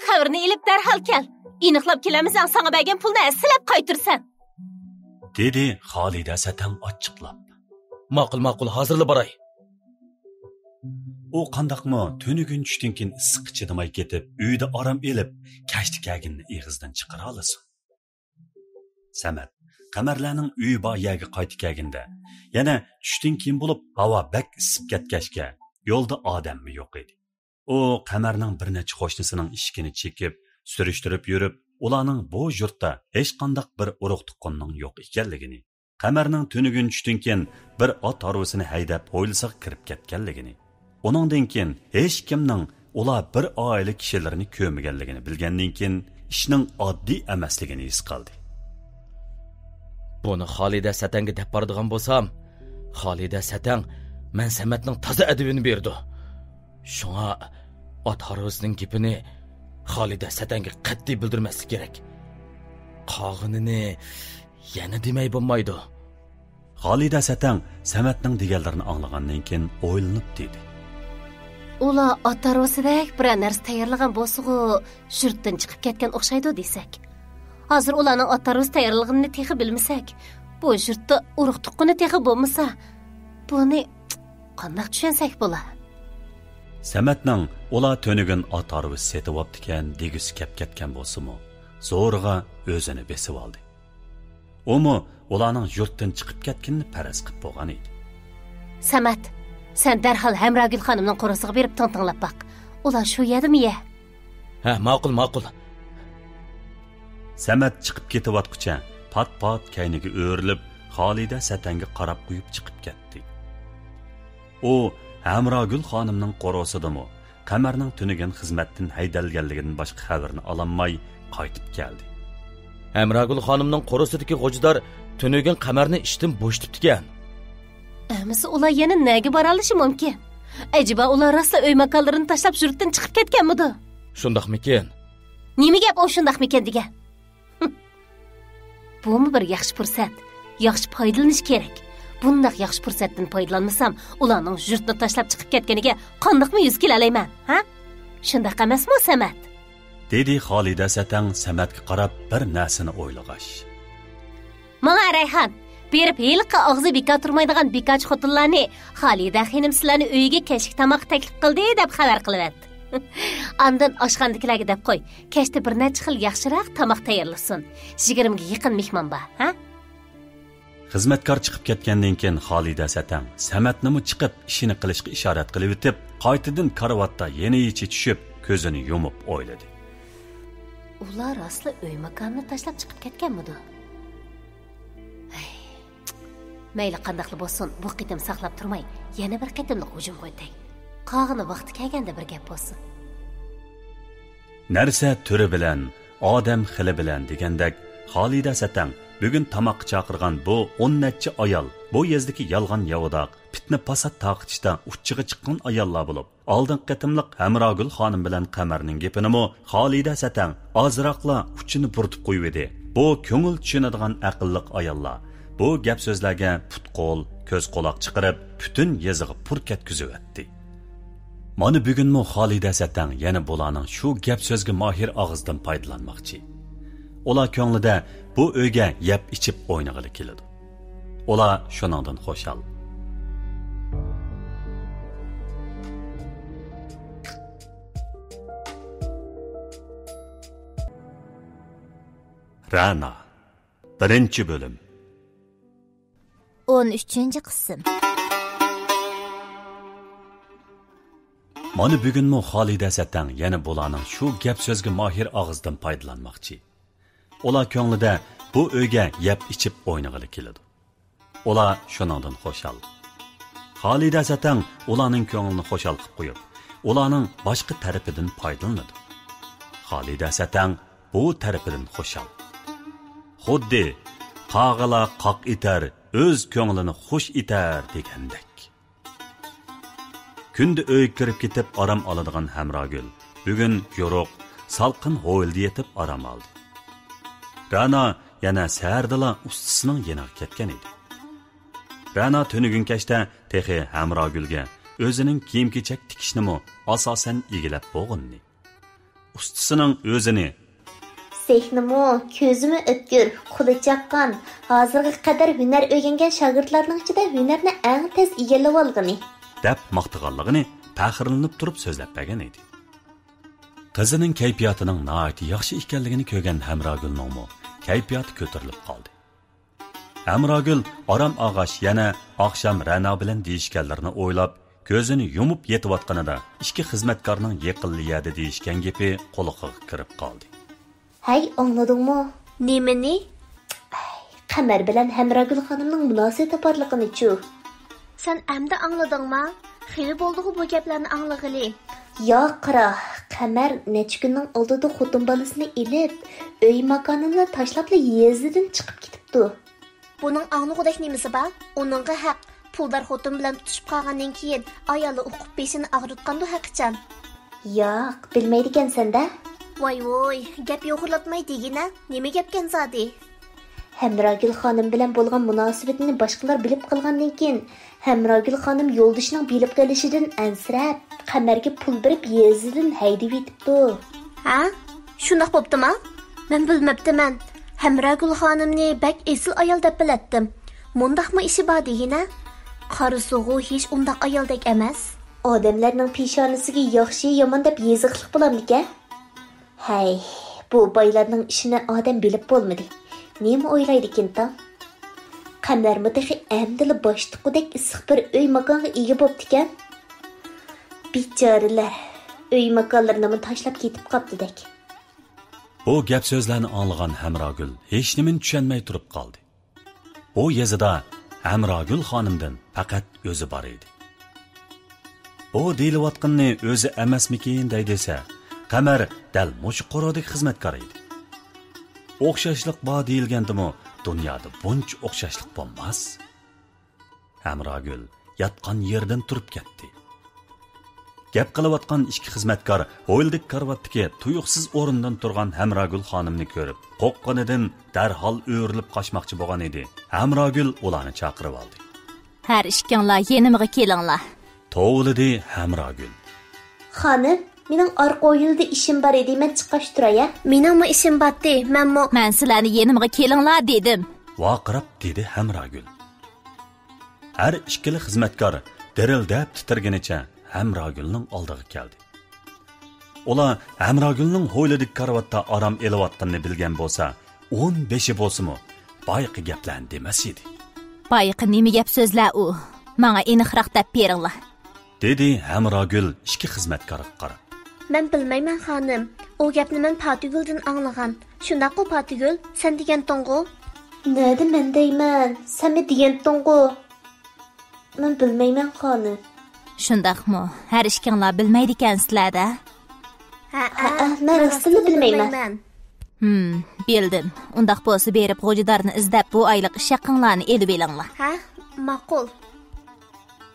خەۋىرىنى ئېلىپ دەرھال كەل. ئېنىقلاپ كېلەلمىسەڭ، ساڭا بەرگەن پۇلنى ھەسسىلەپ قايتۇرىسەن. دېدى خالىدە سەتەڭ ئاچچىقلاپ. ماقۇل، ماقۇل، ھازىرلا باراي. ئۇ قانداقمۇ تۈنۈگۈن چۈشتىن كېيىن ئىسسىققا چىدىماي كېتىپ، ئۆيدە ئارام ئېلىپ، كەچتە كەلگىنىنى ئېغىزدىن چىقىرالىسۇن؟ سەمەت قەمەرلەرنىڭ ئۆيى بار يەرگە قايتىپ كەلگىنىدە، يەنە چۈشتىن كېيىن بولۇپ، ھاۋا بەك ئىسسىپ كەتكەچكە، يولدا ئادەممۇ يوق ئىدى. ئۇ قەمەرنىڭ بىر نەچچە قوشنىسىنىڭ ئىشىكىنى چېكىپ، سۈرۈشتۈرۈپ يۈرۈپ، ئۇلارنىڭ بۇ يۇرتتا ھېچقانداق بىر ئۇرۇق-تۇغقىنىنىڭ يوق ئىكەنلىكىنى، قەمەرنىڭ تۈنۈگۈن چۈشتىن كېيىن بىر ئات ھارۋىسىنى ھەيدەپ، ھويلىسىغا كىرىپ كەتكەنلىكىنى، ئۇنىڭدىن كېيىن ھېچكىمنىڭ ئۇلار بىر ئائىلە كىشىلىرىنى كۆرمىگەنلىكىنى بىلگەندىن كېيىن، ئىشنىڭ ئاددىي ئەمەسلىكىنى ھېس قىلدى. بۇنى خالىدە سەتەڭگە دەپ بارىدىغان بولسام، خالىدە سەتەڭ مەن سەمەتنىڭ تازا ئەدىپىنى بېرىدۇ. شۇڭا ئات ھارۋىسىنىڭ گېپىنى خالىدە سەتەڭگە قەتئىي بىلدۈرمەسلىك كېرەك. قالغىنىنى يەنە دېمەي بولمايدۇ. خالىدە سەتەڭ سەمەتنىڭ دېگەنلىرىنى ئاڭلىغاندىن كېيىن ئويلىنىپ دېدى. ئۇلار ئات ھارۋىسىدەك بىرەر نەرسە تەييارلىغان بولسىغۇ، يۇرتتىن چىقىپ كەتكەن ئوخشايدۇ دېسەك. ھازىر ئۇلارنىڭ ئات ھارۋىسى تەييارلىغىنىنى تېخى بىلمىسەك، بۇ يۇرتتا ئۇرۇق تۇغقىنى تېخى بولمىسا، بۇنى قانداق چۈشەنسەك بولا؟ سەمەتنىڭ ئۇلار تۈنۈگۈن ئات ھارۋىسى سېتىۋاپتىكەن دېگۈسى كەپ كەتكەن بولسىمۇ، زورىغا ئۆزىنى بېسىۋالدى. ئۇمۇ ئۇلارنىڭ يۇرتتىن چىقىپ كەتكىنىنى پەرەز قىپ بولغان ئىدى. سەمەت، سەن دەرھال ھەمراگۈل خانىمنىڭ قورۇسىغا بېرىپ تىڭ تىڭلاپ باق. ئۇلار شۇ يەردىمۇ يە؟ ھە، ماقۇل، ماقۇل. سەمەت چىقىپ كېتىۋاتقۇچە پات-پات كەينىگە ئۆرۈلۈپ، خالىدە سەتەڭگە قاراپ قويۇپ چىقىپ كەتتى. ئۇ ھەمراگۈل خانىمنىڭ قورۇسىدىمۇ قەمەرنىڭ تۈنۈگۈن خىزمەتتىن ھەيدەلگەنلىكىدىن باشقا خەۋىرىنى ئالالماي قايتىپ كەلدى. ھەمراگۈل خانىمنىڭ قورۇسىدىكى غوجىدار تۈنۈگۈن قەمەرنى ئىشتىن بوشىتىپتىكەن. ئەمىسە ئۇلار يەنە نەگە بارالىشى مۇمكىن؟ ئەجەبا ئۇلار راستلا ئۆي ماكانلىرىنى تاشلاپ يۇرتتىن چىقىپ كەتكەنمىدۇ؟ شۇنداقمىكىن؟ نېمە گەپ ئۇ شۇنداقمىكىن دېگەن؟ بۇمۇ بىر ياخشى پۇرسەت. ياخشى پايدىلىنىش كېرەك. بۇنداق ياخشى پۇرسەتتىن پايدىلانمىسام، ئۇلارنىڭ يۇرتنى تاشلاپ چىقىپ كەتكىنىگە قانداقمۇ يۈز كېلەلەيمەن، ھە؟ شۇنداق ئەمەسمۇ، سەمەت؟ دېدى خالىدە سەتەڭ سەمەتكە قاراپ بىر نەرسىنى ئويلىغاچ. ماڭا، رەيھان، بېرىپ ھېلىقى ئاغزى بىكار تۇرمايدىغان بىكارچى خوتۇنلارنى، خالىدە خېنىم سىلەرنى ئۆيىگە كەچلىك تاماققا تەكلىپ قىلدى دەپ خەۋەر قىلىۋەت. ئاندىن ئاشخانىدىكىلەرگە دەپ قوي، كەچتە بىر نەچچە خىل ياخشىراق تاماق تەييارلىسۇن. يىگىرمىگە يېقىن مېھمان بار، ھە؟ خىزمەتكار چىقىپ كەتكەندىن كېيىن خالىدە سەتەڭ سەمەتنىمۇ چىقىپ ئىشىنى قىلىشقا ئىشارەت قىلىۋېتىپ، قايتىدىن كارىۋاتتا يېنىچە چۈشۈپ، كۆزىنى يۇمۇپ ئويلىدى. ئۇلار راستلا ئۆي ماكانىنى تاشلاپ چىقىپ كەتكەنمىدۇ؟ ھەي، مەيلى قانداقلا بولسۇن، بۇ قېتىم ساقلاپ تۇرماي، يەنە بىر قېتىملىق ھۇجۇمغا ئۆتەي. قالغىنى ۋاقتى كەلگەندە بىر گەپ بولسۇن. نەرسە تۈرى بىلەن، ئادەم خىلى بىلەن دېگەندەك، خالىدە سەتەڭ بۈگۈن تاماققا چاقىرغان بۇ ئون نەچچە ئايال، بۇ يېزىدىكى يالغان ياۋىداق، پىتنە-پاسات تارقىتىشتا ئۇچچىقى چىققان ئاياللار بولۇپ، ئالدىنقى قېتىملىق ھەمراگۈل خانىم بىلەن قەمەرنىڭ گېپىنىمۇ خالىدە سەتەڭ ئازراقلا ئۇچىنى بۇرىتىپ قويۇۋىدى. بۇ كۆڭۈل چۈشىنىدىغان ئەقىللىق ئاياللار بۇ گەپ-سۆزلەرگە پۇت-قول، كۆز-قۇلاق چىقىرىپ، پۈتۈن يېزىغا پۇر كەتكۈزۈۋەتتى. مانا بۈگۈنمۇ خالىدە سەتەڭ يەنە بۇلارنىڭ شۇ گەپ-سۆزگە ماھىر ئاغزىدىن پايدىلانماقچى. ئۇلار كۆڭلىدە بۇ ئۆيگە يەپ-ئىچىپ ئوينىغىلى كېلىدۇ. ئۇلار شۇنىڭدىن خۇشال. رەنا. بىرىنچى بۆلۈم. ئون ئۈچىنچى قىسىم. مانا بۈگۈنمۇ خالىدە سەتەڭ يەنە بۇلارنىڭ شۇ گەپ-سۆزگە ماھىر ئاغزىدىن پايدىلانماقچى. ئۇلار كۆڭلىدە بۇ ئۆيگە يەپ-ئىچىپ ئوينىغىلى كېلىدۇ. ئۇلار شۇنىڭدىن خۇشال. خالىدە سەتەڭ ئۇلارنىڭ كۆڭلىنى خۇشال قىلىپ قويۇپ، ئۇلارنىڭ باشقا تەرىپىدىن پايدىلىنىدۇ. خالىدە سەتەڭ بۇ تەرىپىدىن خۇشال. خۇددى «قاغىلار قاق ئېتەر، ئۆز كۆڭلىنى خۇش ئېتەر» دېگەندەك. كۈندە ئۆيگە كىرىپ كېتىپ ئارام ئالىدىغان ھەمراگۈل بۈگۈن يورۇق، سالقىن ھويلىدا يېتىپ ئارام ئالدى. رەنا يەنە سەھەردىلا ئۇستىسىنىڭ يېنىغا كەتكەن ئىدى. رەنا تۈنۈگۈن كەچتە تېخى ھەمراگۈلگە ئۆزىنىڭ كىيىم-كېچەك تىكىشنىمۇ ئاساسەن ئىگىلەپ بولغىنىنى، ئۇستىسىنىڭ ئۆزىنى سېخنىمۇ، كۆزىمۇ ئۆتكۈر، قولى چاققان، ھازىرغا قەدەر ھۈنەر ئۆگەنگەن شاگىرتلارنىڭ ئىچىدە ھۈنەرنى ئەڭ تېز ئىگىلىۋالغىنى دەپ ماختىغانلىقىنى پەخىرلىنىپ تۇرۇپ سۆزلەپ بەرگەن ئىدى. قىزىنىڭ كەيپىياتىنىڭ ناھايىتى ياخشى ئىكەنلىكىنى كۆرگەن ھەمراگۈلنىڭمۇ كەيپىياتى كۆتۈرۈلۈپ قالدى. ھەمراگۈل ئارام ئالغاچ يەنە ئاخشام رەنا بىلەن دېيىشكەنلىرىنى ئويلاپ، كۆزىنى يۇمۇپ يېتىۋاتقىنىدا ئىككى خىزمەتكارنىڭ يېقىنلا يەردە دېيىشكەن گېپى قۇلىقىغا كىرىپ قالدى. ھەي، ئاڭلىدىڭمۇ؟ نېمىنى؟ ئەي، قەمەر بىلەن ھەمراگۈل خانىمنىڭ مۇناسىۋىتى بارلىقىنىچۇ؟ سەن ئەمدى ئاڭلىدىڭما؟ خېلى بولدىغۇ بۇ گەپلەرنى ئاڭلىغىلى. ياق، قارا، قەمەر نەچچە كۈننىڭ ئالدىدا خوتۇن بالىسىنى ئېلىپ، ئۆي ماكانىنى تاشلاپلا يېزىدىن چىقىپ كېتىپتۇ. بۇنىڭ ئاڭلىغۇدەك نېمىسى بار؟ ئۇنىڭغا ھەق، پۇلدار خوتۇن بىلەن تۇتۇشۇپ قالغاندىن كېيىن ئايالى ئۇقۇپ بېشىنى ئاغرىتقاندۇ ھەقىچان. ياق، بىلمەيدىكەنسەن-دە. ۋاي ۋوي، گەپ يوغۇرلاتماي دېگىنە، نېمە گەپكەن زادى؟ ھەمراگۈل خانىم بىلەن بولغان مۇناسىۋىتىنى باشقىلار بىلىپ قالغاندىن كېيىن، ھەمراگۈل خانىم يولدىشىنىڭ بىلىپ قېلىشىدىن ئەنسىرەپ، قەمەرگە پۇل بېرىپ يېزىدىن ھەيدىۋېتىپتۇ. ھە؟ شۇنداق بوپتىما؟ مەن بىلمەپتىمەن. ھەمراگۈل خانىمنى بەك ئېسىل ئايال دەپ بىلەتتىم. مۇنداقمۇ ئىشى بار دېگىنە؟ قارىسىغۇ ھېچ ئۇنداق ئايالدەك ئەمەس. ئادەملەرنىڭ پېشانىسىگە ياخشى، يامان دەپ يېزىقلىق بولامدىكەن؟ ھەي، بۇ بايلارنىڭ ئىشىنى ئادەم بىلىپ بولمىدى. نېمە ئويلايدىكىنتاڭ؟ قەمەرمۇ تېخى ئەمدىلا باشتىققۇدەك ئىسسىق بىر ئۆي ماكانغا ئىگە بوپتىكەن. بىچارىلەر، ئۆي ماكانلىرىنىمۇ تاشلاپ كېتىپ قاپتىدەك. بۇ گەپ سۆزلەرنى ئاڭلىغان ھەمراگۈل ھېچنېمىنى چۈشەنمەي تۇرۇپ قالدى. بۇ يېزىدا ھەمراگۈل خانىمدىن پەقەت ئۆزى بار ئىدى. بۇ دېيىلىۋاتقىنىنى ئۆزى ئەمەسمىكىن دەي دېسە، قەمەر دەل مۇشۇ قورۇدىكى خىزمەتكار ئىدى. ئوخشاشلىق بار دېيىلگەندىمۇ دۇنيادا بۇنچە ئوخشاشلىق بولماس. ھەمراگۈل ياتقان يېرىدىن تۇرۇپ كەتتى. گەپ قىلىۋاتقان ئىككى خىزمەتكار ھويلىدىكى كارىۋاتتىكى تۇيۇقسىز ئورنىدىن تۇرغان ھەمراگۈل خانىمنى كۆرۈپ، قورققىنىدىن دەرھال ئۆرۈلۈپ قاچماقچى بولغان ئىدى. ھەمراگۈل ئۇلارنى چاقىرىۋالدى. ھەر ئىككىڭلار يېنىمغا كېلىڭلار. توۋلىدى ھەمراگۈل. خانىم، مېنىڭ ئارقا ھويلىدا ئىشىم بار ئىدى، مەن چىققاچ تۇراي ھە. مېنىڭمۇ ئىشىم باتتى، مەنمۇ. مەن سىلەرنى يېنىمغا كېلىڭلار دېدىم. ۋارقىراپ دېدى ھەمراگۈل. ھەر ئىككىلا خىزمەتكار دىرىلدەپ تىترىگىنىچە ھەمراگۈلنىڭ ئالدىغا كەلدى. ئۇلار ھەمراگۈلنىڭ ھويلىدىكى كارىۋاتتا ئارام ئېلىۋاتقىنىنى بىلگەن بولسا، ئون بېشى بولسىمۇ بايىقى گەپلەرنى دېمەس ئىدى. بايىقى نېمە گەپ سۆزلەر ئۇ؟ ماڭا ئېنىقراق دەپ بېرىڭلار. دېدى ھەمراگۈل ئىككى خىزمەتكارغا قاراپ. مەن بىلمەيمەن خانىم. ئۇ گەپنى مەن پاتىگۈلدىن ئاڭلىغان. شۇنداققۇ پاتىگۈل؟ سەن دېگەنتىڭغۇ؟ نەدە مەن دەيمەن؟ سەنمۇ دېگەنتىڭغۇ؟ مەن بىلمەيمەن خانىم. شۇنداقمۇ؟ ھەر ئىككىڭلار بىلمەيدىكەنسىلەر-دە. ھەئە، ھەئە، مەن راستتىنلا بىلمەيمەن. ھىم، بىلدىم. ئۇنداق بولسا بېرىپ غوجىدارنى ئىزدەپ بۇ ئايلىق ئىش ھەققىڭلارنى ئېلىۋېلىڭلار. ھە، ماقۇل.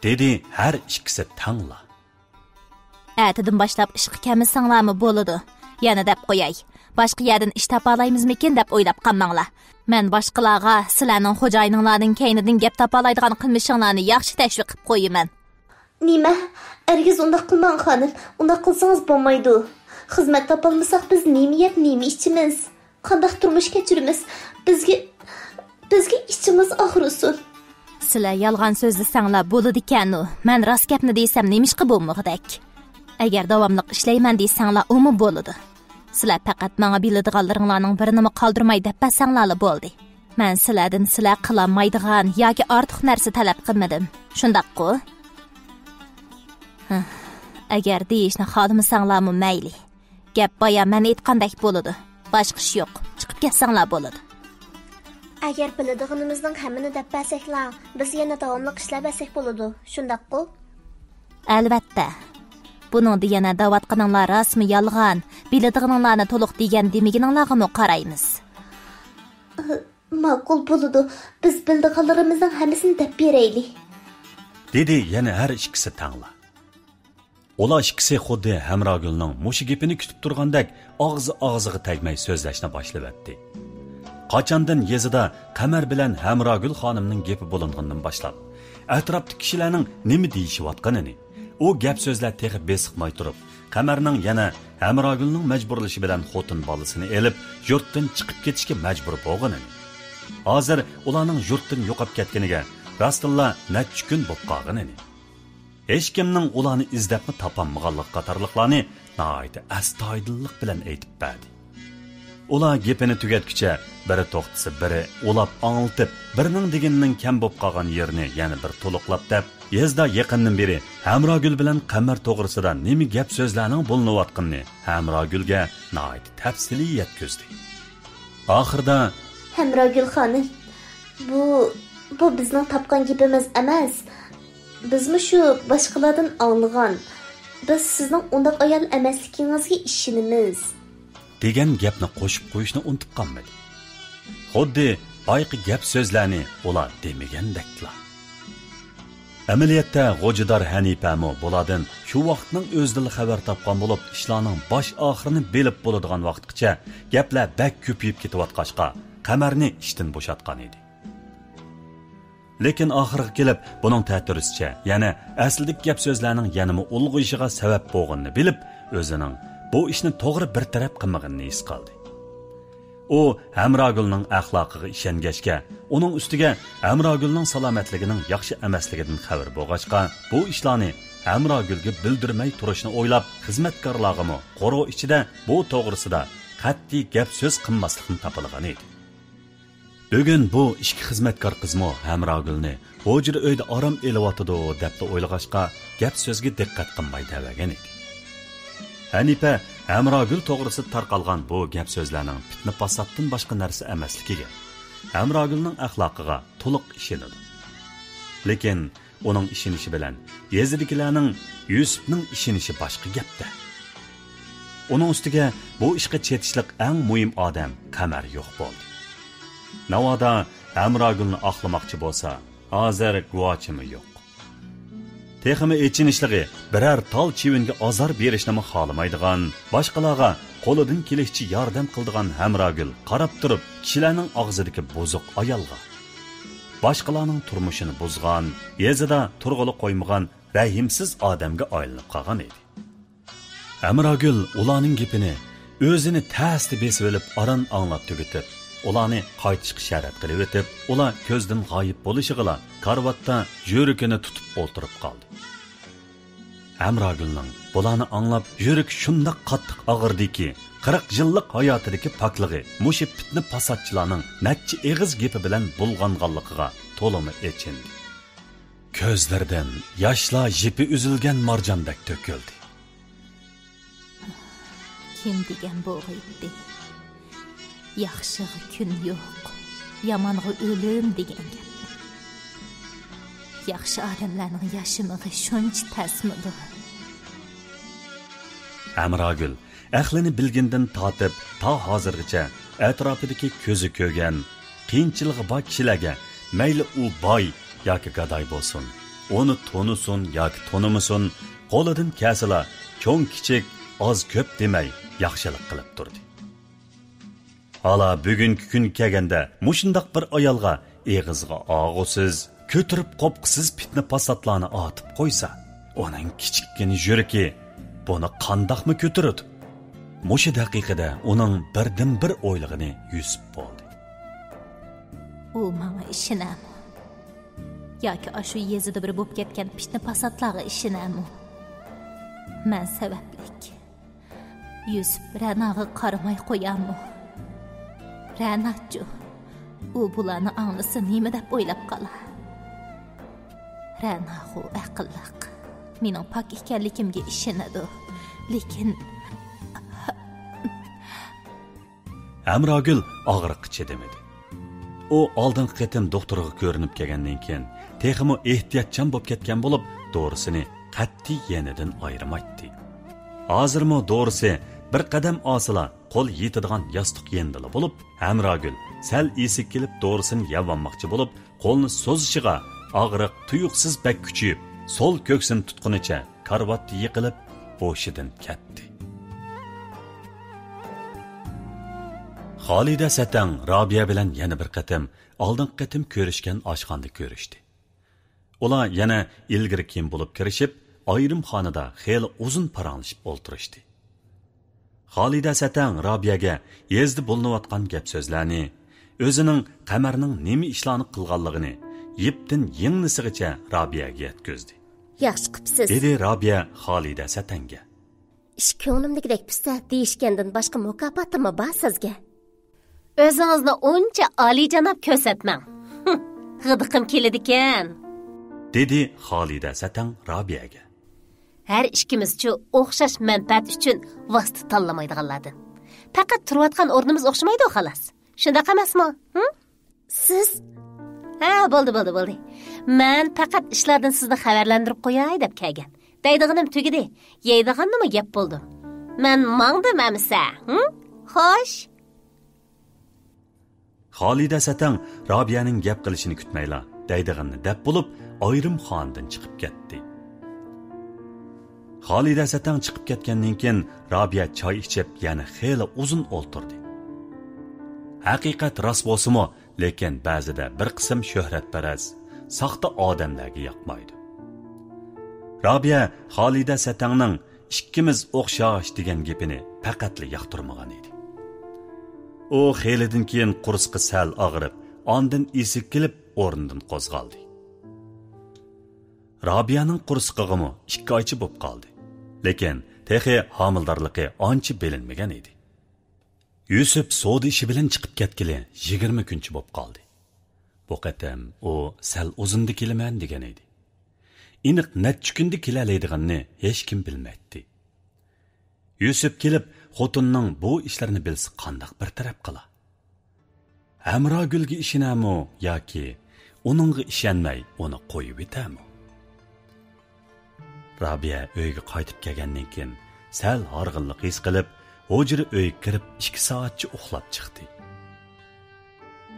دېدى ھەر ئىككىسى تەڭلا. ئەتىدىن باشلاپ ئىشقا كەلمىسەڭلارمۇ بولىدۇ. يەنە دەپ قوياي، باشقا يەردىن ئىش تاپالايمىزمىكىن دەپ ئويلاپ قالماڭلار. مەن باشقىلارغا سىلەرنىڭ خوجايىنىڭلارنىڭ كەينىدىن گەپ تاپالايدىغان قىلمىشىڭلارنى ياخشى تەشۋىق قىلىپ قويىمەن. نېمە؟ ھەرگىز ئۇنداق قىلماڭ خانىم، ئۇنداق قىلسىڭىز بولمايدۇ. خىزمەت تاپالمىساق بىز نېمە يەپ، نېمە ئىچىمىز؟ قانداق تۇرمۇش كەچۈرىمىز؟ بىزگە، بىزگە ئىچىمىز ئاغرىسۇن. سىلەر يالغان سۆزلىسەڭلار بولىدىكەنۇ، مەن راست گەپنى دېسەم نېمىشقا بولمىغۇدەك؟ ئەگەر داۋاملىق ئىشلەيمەن دېسەڭلار ئۇمۇ بولىدۇ. سىلەر پەقەت ماڭا بىلىدىغانلىرىڭلارنىڭ بىرىنىمۇ قالدۇرماي دەپ بەرسەڭلارلا بولدى. مەن سىلەردىن سىلەر قىلالمايدىغان ياكى ئارتۇق نەرسە تەلەپ قىلمىدىم. شۇنداققۇ؟ ھە، ئەگەر دېيىشنى خالىمىساڭلارمۇ مەيلى. گەپ بايا مەن ئېيتقاندەك بولىدۇ. باشقا ئىش يوق. چىقىپ كەتسەڭلار بولىدۇ. ئەگەر بىلىدىغىنىمىزنىڭ ھەممىنى دەپ بەرسەكلا، بىز يەنە داۋاملىق ئىشلەۋەرسەك بولىدۇ. شۇنداققۇ؟ ئەلۋەتتە. بۇنىڭدا يەنە دەۋاتقىنىڭلار راستمۇ يالغان، بىلىدىغىنىڭلارنى تولۇق دېگەن دېمىگىنىڭلارغىمۇ قارايمىز. ماقۇل بولىدۇ. بىز بىلىدىغانلىرىمىزنىڭ ھەممىسىنى دەپ بېرەيلى. دېدى يەنە ھەر ئىككىسى تەڭلا. ئۇلار ئىككىسى خۇددى ھەمراگۈلنىڭ مۇشۇ گېپىنى كۈتۈپ تۇرغاندەك ئاغزى ئاغزىغا تەگمەي سۆزلەشنى باشلىۋەتتى. قاچاندىن يېزىدا قەمەر بىلەن ھەمراگۈل خانىمنىڭ گېپى بولۇنغىنىدىن باشلاپ، ئەتراپتىكى كىشىلەرنىڭ نېمە دېيىشىۋاتقىنىنى، ئۇ گەپ سۆزلەر تېخى بېسىقماي تۇرۇپ، قەمەرنىڭ يەنە ھەمراگۈلنىڭ مەجبۇرلىشى بىلەن خوتۇن بالىسىنى ئېلىپ، يۇرتتىن چىقىپ كېتىشكە مەجبۇر بولغىنىنى، ھازىر ئۇلارنىڭ يۇرتتىن يوقاپ كەتكىنىگە راستتىنلا نەچچە كۈن بولۇپ قالغىنىنى، ھېچكىمنىڭ ئۇلارنى ئىزدەپمۇ تاپالمىغانلىقى قاتارلىقلارنى ناھايىتى ئەستايىدىللىق بىلەن ئېيتىپ بەردى. ئۇلار گېپىنى تۈگەتكۈچە بىرى توختىسا بىرى ئۇلاپ ئاڭلىتىپ، بىرىنىڭ دېگىنىنىڭ كەم بولۇپ قالغان يېرىنى يەنە بىر تولۇقلاپ دەپ، يېزىدا يېقىندىن بېرى ھەمراگۈل بىلەن قەمەر توغرىسىدا نېمە گەپ سۆزلەرنىڭ بولۇنۇۋاتقىنىنى ھەمراگۈلگە ناھايىتى تەپسىلىي يەتكۈزدى. ئاخىرىدا، ھەمراگۈل خانىم، بۇ، بۇ بىزنىڭ تاپقان گېپىمىز ئەمەس. بىزمۇ شۇ باشقىلاردىن ئاڭلىغان. بىز سىزنىڭ ئۇنداق ئايال ئەمەسلىكىڭىزگە ئىشىنىمىز. دېگەن گەپنى قوشۇپ قويۇشنى ئۇنتۇپ قالمىدى. خۇددى بايىقى گەپ سۆزلەرنى ئۇلار دېمىگەندەكلا. ئەمەلىيەتتە، غوجىدار ھەنىپەمۇ بۇلاردىن شۇ ۋاقىتنىڭ ئۆزىدىلا خەۋەر تاپقان بولۇپ، ئىشلارنىڭ باش ئاخىرىنى بىلىپ بولىدىغان ۋاقىتقىچە گەپلەر بەك كۆپىيىپ كېتىۋاتقاچقا، قەمەرنى ئىشتىن بوشاتقان ئىدى. لېكىن ئاخىرىغا كېلىپ، بۇنىڭ تەتۈرىسىچە، يەنى ئەسلىدىكى گەپ سۆزلەرنىڭ يەنىمۇ ئۇلغىيىشىغا سەۋەب بولغىنىنى بىلىپ، ئۆزىنىڭ بۇ ئىشنى توغرا بىر تەرەپ قىلمىغىنىنى ھېس قىلدى. ئۇ ھەمراگۈلنىڭ ئەخلاقىغا ئىشەنگەچكە، ئۇنىڭ ئۈستىگە ھەمراگۈلنىڭ سالامەتلىكىنىڭ ياخشى ئەمەسلىكىدىن خەۋىرى بولغاچقا، بۇ ئىشلارنى ھەمراگۈلگە بىلدۈرمەي تۇرۇشنى ئويلاپ، خىزمەتكارلارغىمۇ قورۇ ئىچىدە بۇ توغرىسىدا قەتئىي گەپ سۆز قىلماسلىقنى تاپىلىغان ئىدى. بۈگۈن بۇ ئىككى خىزمەتكار قىزمۇ ھەمراگۈلنى ھۇجرا ئۆيدە ئارام ئېلىۋاتىدۇ دەپلا ئويلىغاچقا، گەپ سۆزگە دىققەت قىلماي دەۋەرگەن ئىدى. ھەنىپە ھەمراگۈل توغرىسىدا تارقالغان بۇ گەپ سۆزلەرنىڭ پىتنە پاساتتىن باشقا نەرسە ئەمەسلىكىگە، ھەمراگۈلنىڭ ئەخلاقىغا تولۇق ئىشىنىدۇ. لېكىن ئۇنىڭ ئىشىنىشى بىلەن يېزىدىكىلەرنىڭ يۈسۈپنىڭ ئىشىنىشى باشقا گەپتە. ئۇنىڭ ئۈستىگە بۇ ئىشقا چېتىشلىق ئەڭ مۇھىم ئادەم قەمەر يوق بولدى. ناۋادا ھەمراگۈلنى ئاقلىماقچى بولسا، ھازىر گۇۋاچىمۇ يوق. تېخىمۇ ئېچىنىشلىقى، بىرەر تال چىۋىنگە ئازار بېرىشنىمۇ خالىمايدىغان، باشقىلارغا قولىدىن كېلىشىچە ياردەم قىلىدىغان ھەمراگۈل قاراپ تۇرۇپ كىشىلەرنىڭ ئاغزىدىكى بۇزۇق ئايالغا، باشقىلارنىڭ تۇرمۇشىنى بۇزغان، يېزىدا تۇرغىلى قويمىغان رەھىمسىز ئادەمگە ئايلىنىپ قالغان ئىدى. ھەمراگۈل ئۇلارنىڭ گېپىنى ئۆزىنى تەستە بېسىۋېلىپ ئاران ئاڭلاپ تۈگىتىپ، ئۇلارنى قايتىشقا شەرەت قىلىۋېتىپ، ئۇلار كۆزدىن غايىب بولۇشىغىلا كارىۋاتتا يۈرىكىنى تۇتۇپ ئولتۇرۇپ قالدى. ھەمراگۈلنىڭ بۇلارنى ئاڭلاپ يۈرىكى شۇنداق قاتتىق ئاغرىدىكى، قىرىق يىللىق ھاياتىدىكى پاكلىقى مۇشۇ پىتنە پاساتچىلارنىڭ نەچچە ئېغىز گېپى بىلەن بۇلغانغانلىقىغا تولىمۇ ئېچىندى. كۆزلىرىدىن ياشلار يىپى ئۈزۈلگەن مارجاندەك تۆكۈلدى. كىم دېگەن بوغۇيتتى؟ ياخشىغا كۈن يوق، يامانغا ئۆلۈم دېگەن گەپ. ياخشى ئادەملەرنىڭ ياشىمىقى شۇنچە تەسمىدۇ؟ ھەمراگۈل ئەقلىنى بىلگىنىدىن تارتىپ تا ھازىرغىچە ئەتراپىدىكى كۆزى كۆرگەن، قىيىنچىلىقى بار كىشىلەرگە، مەيلى ئۇ باي ياكى گاداي بولسۇن، ئۇنى تونۇسۇن ياكى تونۇمىسۇن، قولىدىن كەلسىلا چوڭ-كىچىك، ئاز-كۆپ دېمەي ياخشىلىق قىلىپ تۇردى. ھالا بۈگۈنكى كۈنگە كەلگەندە مۇشۇنداق بىر ئايالغا ئېغىزىغا ئاغۇسىز، كۆتۈرۈپ قوپقۇسىز پىتنە پاساتلارنى ئاتىپ قويسا، ئۇنىڭ كىچىككىنە يۈرىكى بۇنى قانداقمۇ كۆتۈرىدۇ؟ مۇشۇ دەقىقىدە ئۇنىڭ بىردىنبىر ئويلىغىنى يۈسۈپ بولدى. ئۇ ماڭا ئىشىنەمۇ؟ ياكى ئاشۇ يېزىدا بىر بولۇپ كەتكەن پىتنە پاساتلارغا ئىشىنەمۇ؟ مەن سەۋەبلىك يۈسۈپ رەناغا قارىماي قويامۇ؟ رەناچۇ؟ ئۇ بۇلارنى ئاڭلىسا نېمە دەپ ئويلاپ قالار؟ رەناغۇ ئەقىللىق. مېنىڭ پاك ئىكەنلىكىمگە ئىشىنىدۇ. لېكىن ھەمراگۈل ئاغرىققا چىدىمىدى. ئۇ ئالدىنقى قېتىم دوختۇرغا كۆرۈنۈپ كەلگەندىن كېيىن، تېخىمۇ ئېھتىياتچان بولۇپ كەتكەن بولۇپ، دورىسىنى قەتئىي يېنىدىن ئايرىمايتتى. ھازىرمۇ دورىسى بىر قەدەم ئالسىلا قول يېتىدىغان ياستۇق يېنىدىلا بولۇپ، ھەمراگۈل سەل ئېسىگە كېلىپ دورىسىنى يەۋالماقچى بولۇپ، قولىنى سوزۇشىغا ئاغرىق تۇيۇقسىز بەك كۈچىيىپ، سول كۆكسىنى تۇتقىنىچە كارىۋاتتا يىقىلىپ، ھوشىدىن كەتتى. خالىدە سەتەڭ رابىيە بىلەن يەنە بىر قېتىم ئالدىنقى قېتىم كۆرۈشكەن ئاشخانىدا كۆرۈشتى. ئۇلار يەنە ئىلگىرى كېيىن بولۇپ كىرىشىپ، ئايرىم خانىدا خېلى ئۇزۇن پاراڭلىشىپ ئولتۇرۇشتى. خالىدە سەتەڭ رابىيەگە يېزىدا بولۇنۇۋاتقان گەپ سۆزلەرنى، ئۆزىنىڭ قەمەرنىڭ نېمە ئىشلارنى قىلغانلىقىنى يىپتىن يىڭنىسىغىچە رابىيەگە يەتكۈزدى. ياخشى قىپسىز، دېدى رابىيە خالىدە سەتەڭگە. ئىش كۆڭلۈمدىكىدەك پۈتسە دېيىشكەندىن باشقا مۇكاپاتىممۇ بار سىزگە؟ ئۆزىڭىزنى ئۇنچە ئالىيجاناب كۆرسەتمەڭ. غىدىقىم كېلىدىكەن، دېدى خالىدە سەتەڭ رابىيەگە. ھەر ئىككىمىزچۇ ئوخشاش مەنپەئەت ئۈچۈن ۋاسىتە تاللىمايدىغانلاردىن. پەقەت تۇرۇۋاتقان ئورنىمىز ئوخشىمايدۇ، خالاس. شۇنداق ئەمەسمۇ؟ ھە؟ سىز؟ ھە، بولدى، بولدى، بولدى. مەن پەقەت ئىشلاردىن سىزنى خەۋەرلەندۈرۈپ قوياي دەپ كەلگەن. دەيدىغىنىم تۈگىدى، يەيدىغىنىمۇ يەپ بولدۇم. مەن ماڭدىم ئەمىسە. ھە؟ خوش. خالىدە سەتەڭ رابىيەنىڭ گەپ قىلىشىنى كۈتمەيلا، دەيدىغىنىنى دەپ بولۇپ، ئايرىم خانىدىن چىقىپ كەتتى. خالىدە سەتەڭ چىقىپ كەتكەندىن كېيىن، رابىيە چاي ئىچىپ، يەنە خېلى ئۇزۇن ئولتۇردى. ھەقىقەت راست بولسىمۇ، لېكىن بەزىدە بىر قىسىم شۆھرەتپەرەس، ساختا ئادەملەرگە ياقمايدۇ. رابىيە خالىدە سەتەڭنىڭ «ئىككىمىز ئوخشاش» دېگەن گېپىنى پەقەتلا ياقتۇرمىغان ئىدى. ئۇ خېلىدىن كېيىن قورسىقى سەل ئاغرىپ، ئاندىن ئېسىگە كېلىپ ئورنىدىن قوزغالدى. رابىيەنىڭ قورسىقىغىمۇ ئىككى ئايچە بولۇپ قالدى. لېكىن تېخى ھامىلىدارلىقى ئانچە بىلىنمىگەن ئىدى. يۈسۈپ سودا ئىشى بىلەن چىقىپ كەتكىلى يىگىرمە كۈنچە بولۇپ قالدى. بۇ قېتىم ئۇ سەل ئۇزۇندا كېلىمەن دېگەن ئىدى. ئېنىق نەچچە كۈندە كېلەلەيدىغىنىنى ھېچكىم بىلمەيتتى. يۈسۈپ كېلىپ، خوتۇننىڭ بۇ ئىشلارنى بىلسە قانداق بىر تەرەپ قىلا؟ ھەمراگۈلگە ئىشىنەمۇ ياكى ئۇنىڭغا ئىشەنمەي ئۇنى قويۇۋېتەمۇ؟ رابىيە ئۆيگە قايتىپ كەلگەندىن كېيىن سەل ھارغىنلىق ھېس قىلىپ، ھۇجرا ئۆيگە كىرىپ ئىككى سائەتچە ئۇخلاپ چىقتى.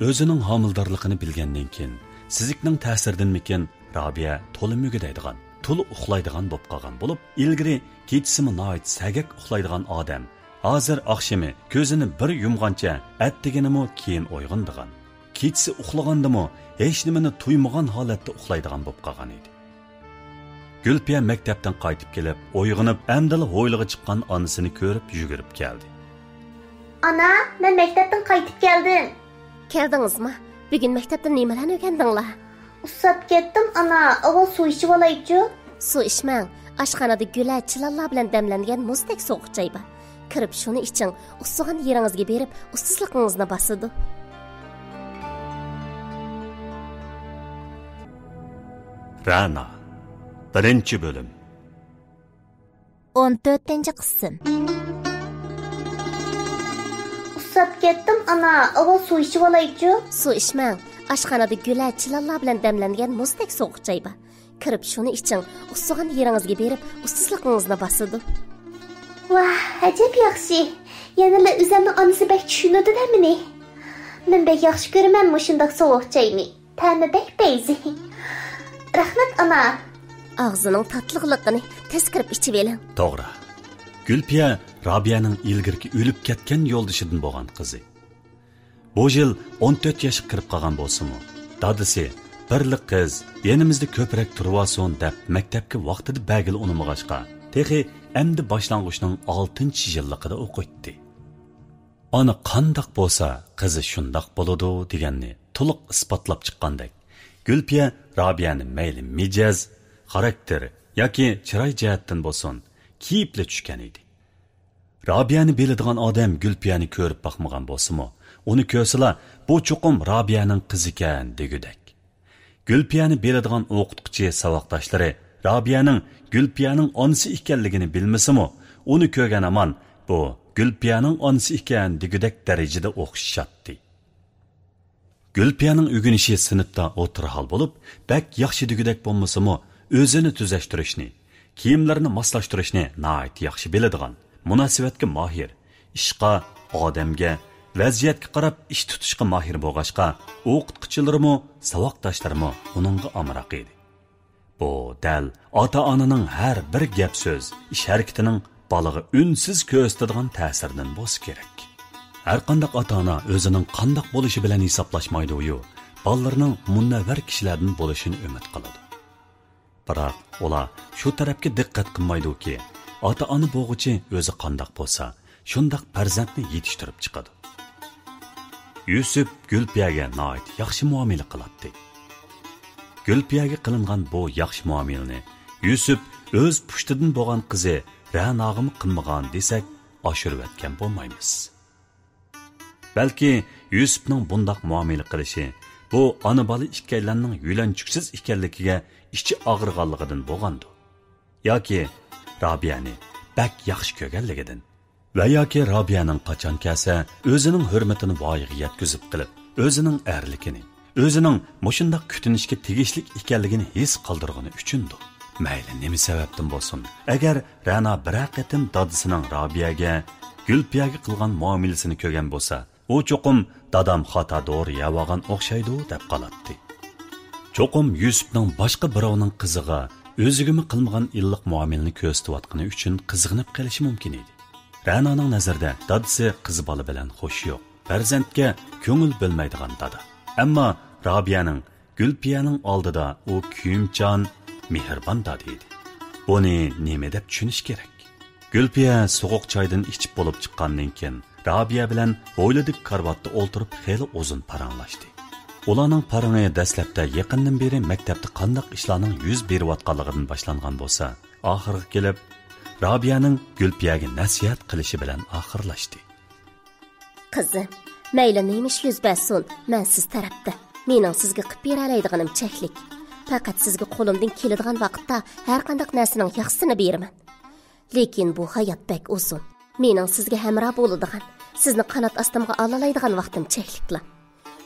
ئۆزىنىڭ ھامىلىدارلىقىنى بىلگەندىن كېيىن، سېزىكنىڭ تەسىرىدىنمىكىن، رابىيە تولا مۈگدەيدىغان، تولا ئۇخلايدىغان بولۇپ قالغان بولۇپ، ئىلگىرى كېچىسىمۇ ناھايىتى سەگەك ئۇخلايدىغان ئادەم، ھازىر ئاخشىمى كۆزىنى بىر يۇمغانچە، ئەتىگىنىمۇ كېيىن ئويغىنىدىغان، كېچىسى ئۇخلىغاندىمۇ ھېچنېمىنى تۇيمىغان ھالەتتە ئۇخلايدىغان بولۇپ قالغان ئىدى. گۈلپىيە مەكتەپتىن قايتىپ كېلىپ، ئويغىنىپ، ئەمدىلا ھويلىغا چىققان ئانىسىنى كۆرۈپ يۈگۈرۈپ كەلدى. ئانا، مەن مەكتەپتىن قايتىپ كەلدىم. كەلدىڭىزما؟ بۈگۈن مەكتەپتە نېمىلەرنى ئۆگەندىڭلار؟ ئۇسساپ كەتتىم، ئانا. ئاۋۋال سۇ ئىچىۋالايچۇ. سۇ ئىچمەڭ. ئاشخانىدا گۈلە، چىلانلار بىلەن دەملەنگەن مۇزدەك سوغۇق چاي بار. كىرىپ شۇنى ئىچىڭ. ئۇسسىغان يېرىڭىزگە بېرىپ، ئۇسسىزلىقىڭىزنى باسىدۇ. رەنا، بىرىنچى بۆلۈم. ئون تۆتىنچى قىسىم. ئۇسساپ كەتتىم، ئانا. ئاۋۋال سۇ ئىچىۋالايچۇ. سۇ ئىچمەڭ. ئاشخانىدا گۈلە، چىلانلار بىلەن دەملەنگەن مۇزدەك سوغۇق چاي بار. كىرىپ شۇنى ئىچىڭ. ئۇسسىغان يېرىڭىزگە بېرىپ، ئۇسسىزلىقىڭىزنى باسىدۇ. ۋاھ، ئەجەب ياخشى. يەنىلا ئۆزەمنىڭ ئانىسى بەك چۈشىنىدۇ-دە مېنى. مەن بەك ياخشى كۆرىمەن مۇشۇنداق سوغۇق چاينى. تەمى بەك پەيزى. رەھمەت، ئانا. ئاغزىنىڭ تاتلىقلىقىنى تەس كىرىپ ئىچىۋېلىڭ. توغرا. گۈلپىيە رابىيەنىڭ ئىلگىرىكى ئۆلۈپ كەتكەن يولدىشىدىن بولغان قىزى. بۇ يىل ئون تۆت ياشقا كىرىپ قالغان بولسىمۇ، دادىسى بىرلا قىز يېنىمىزدا كۆپرەك تۇرۇۋالسۇن دەپ مەكتەپكە ۋاقتىدا بەرگىلى ئۇنىمىغاچقا، تېخى ئەمدى باشلانغۇچنىڭ ئالتىنچى يىللىقىدا ئوقۇيتتى. ئانا قانداق بولسا، قىزى شۇنداق بولىدۇ دېگەننى تولۇق ئىسپاتلاپ چىققاندەك، گۈلپىيە رابىيەنى مەيلى مىجەز، خاراكتېر ياكى چىراي جەھەتتىن بولسۇن، كېيىپلا چۈشكەن ئىدى. رابىيەنى بىلىدىغان ئادەم گۈلپىيەنى كۆرۈپ باقمىغان بولسىمۇ، ئۇنى كۆرسىلا، بۇ چوقۇم رابىيەنىڭ قىزىكەن دېگۈدەك. گۈلپىيەنى بىلىدىغان ئوقۇتقۇچى ساۋاقداشلىرى رابىيەنىڭ گۈلپىيەنىڭ ئانىسى ئىكەنلىكىنى بىلمىسىمۇ، ئۇنى كۆرگەن ھامان، بۇ گۈلپىيەنىڭ ئانىسى ئىكەن دېگۈدەك دەرىجىدە ئوخشىشاتتى. گۈلپىيەنىڭ ئۆگىنىشى سىنىپتا ئوتتۇرا ھال بولۇپ، بەك ياخشى دېگۈدەك بولمىسىمۇ، ئۆزىنى تۈزەشتۈرۈشنى، كىيىملىرىنى ماسلاشتۇرۇشنى ناھايىتى ياخشى بىلىدىغان، مۇناسىۋەتكە ماھىر، ئىشقا، ئادەمگە، ۋەزىيەتكە قاراپ ئىش تۇتۇشقا ماھىر بولغاچقا، ئوقۇتقۇچىلىرىمۇ، ساۋاقداشلىرىمۇ ئۇنىڭغا ئامراق ئىدى. بۇ دەل ئاتا-ئانىنىڭ ھەر بىر گەپ-سۆز، ئىش-ھەرىكىتىنىڭ بالىغا ئۈنسىز كۆرسىتىدىغان تەسىرىدىن بولسا كېرەك. ھەرقانداق ئاتا-ئانا ئۆزىنىڭ قانداق بولۇشى بىلەن ھېسابلاشمايدۇ-يۇ، بالىلىرىنىڭ مۇنەۋۋەر كىشىلەردىن بولۇشىنى ئۈمىد قىلىدۇ. بىراق، ئۇلار شۇ تەرەپكە دىققەت قىلمايدۇكى، ئاتا-ئانا بولغۇچى ئۆزى قانداق بولسا، شۇنداق پەرزەنتنى يېتىشتۈرۈپ چىقىدۇ. يۈسۈپ گۈلپىيەگە ناھايىتى ياخشى مۇئامىلە قىلاتتى. گۈلپىيەگە قىلىنغان بۇ ياخشى مۇئامىلىنى يۈسۈپ ئۆز پۇشتىدىن بولغان قىزى رەناغىمۇ قىلمىغان دېسەك، ئاشۇرۇۋەتكەن بولمايمىز. بەلكى يۈسۈپنىڭ بۇنداق مۇئامىلە قىلىشى بۇ ئانا-بالا ئىككىيلەننىڭ يۆلەنچۈكسىز ئىكەنلىكىگە ئىچى ئاغرىغانلىقىدىن بولغاندۇ؟ ياكى رابىيەنى بەك ياخشى كۆرگەنلىكىدىن؟ ۋە ياكى رابىيەنىڭ قاچان كەلسە ئۆزىنىڭ ھۆرمىتىنى ۋايىغا يەتكۈزۈپ قېلىپ، ئۆزىنىڭ ئەرلىكىنى، ئۆزىنىڭ مۇشۇنداق كۈتۈنۈشكە تېگىشلىك ئىكەنلىكىنى ھېس قالدۇرغىنى ئۈچۈندۇ. مەيلى نېمە سەۋەبتىن بولسۇن، ئەگەر رەنا بىرەر قېتىم دادىسىنىڭ رابىيەگە، گۈلپىيەگە قىلغان مۇئامىلىسىنى كۆرگەن بولسا، ئۇ چوقۇم دادام خاتا دورا يەۋالغان ئوخشايدۇ دەپ قالاتتى. چوقۇم يۈسۈپنىڭ باشقا بىراۋنىڭ قىزىغا ئۆزىگىمۇ قىلمىغان ئىللىق مۇئامىلىنى كۆرسىتىۋاتقىنى ئۈچۈن قىزغىنىپ قېلىشى مۇمكىن ئىدى. رەنانىڭ نەزىرىدە دادىسى قىز بالا بىلەن خوش يوق، پەرزەنتكە كۆڭۈل بۆلمەيدىغان دادا. ئەمما رابىيەنىڭ گۈلپىيەنىڭ ئالدىدا ئۇ كۆيۈمچان، مېھرىبان دادا ئىدى. بۇنى نېمە دەپ چۈشىنىش كېرەك؟ گۈلپىيە سوغۇق چايدىن ئىچىپ بولۇپ چىققاندىن كېيىن، رابىيە بىلەن ھويلىدىكى كارىۋاتتا ئولتۇرۇپ خېلى ئۇزۇن پاراڭلاشتى. ئۇلارنىڭ پارىڭى دەسلەپتە يېقىندىن بېرى مەكتەپتە قانداق ئىشلارنىڭ يۈز بېرىۋاتقانلىقىدىن باشلانغان بولسا، ئاخىرغا كېلىپ رابىيەنىڭ گۈلپىيەگە نەسىھەت قىلىشى بىلەن ئاخىرلاشتى. قىزىم، مەيلى نېمە ئىش يۈز بەرسۇن، مەن سىز تەرەپتە. مېنىڭ سىزگە قىلىپ بېرەلەيدىغىنىم چەكلىك. پەقەت سىزگە قولۇمدىن كېلىدىغان ۋاقىتتا ھەرقانداق نەرسىنىڭ ياخشىسىنى بېرىمەن. لېكىن بۇ ھايات بەك ئۇزۇن. مېنىڭ سىزگە ھەمراھ بولىدىغان، سىزنى قانات ئاستىمغا ئالالايدىغان ۋاقتىم چەكلىكلا.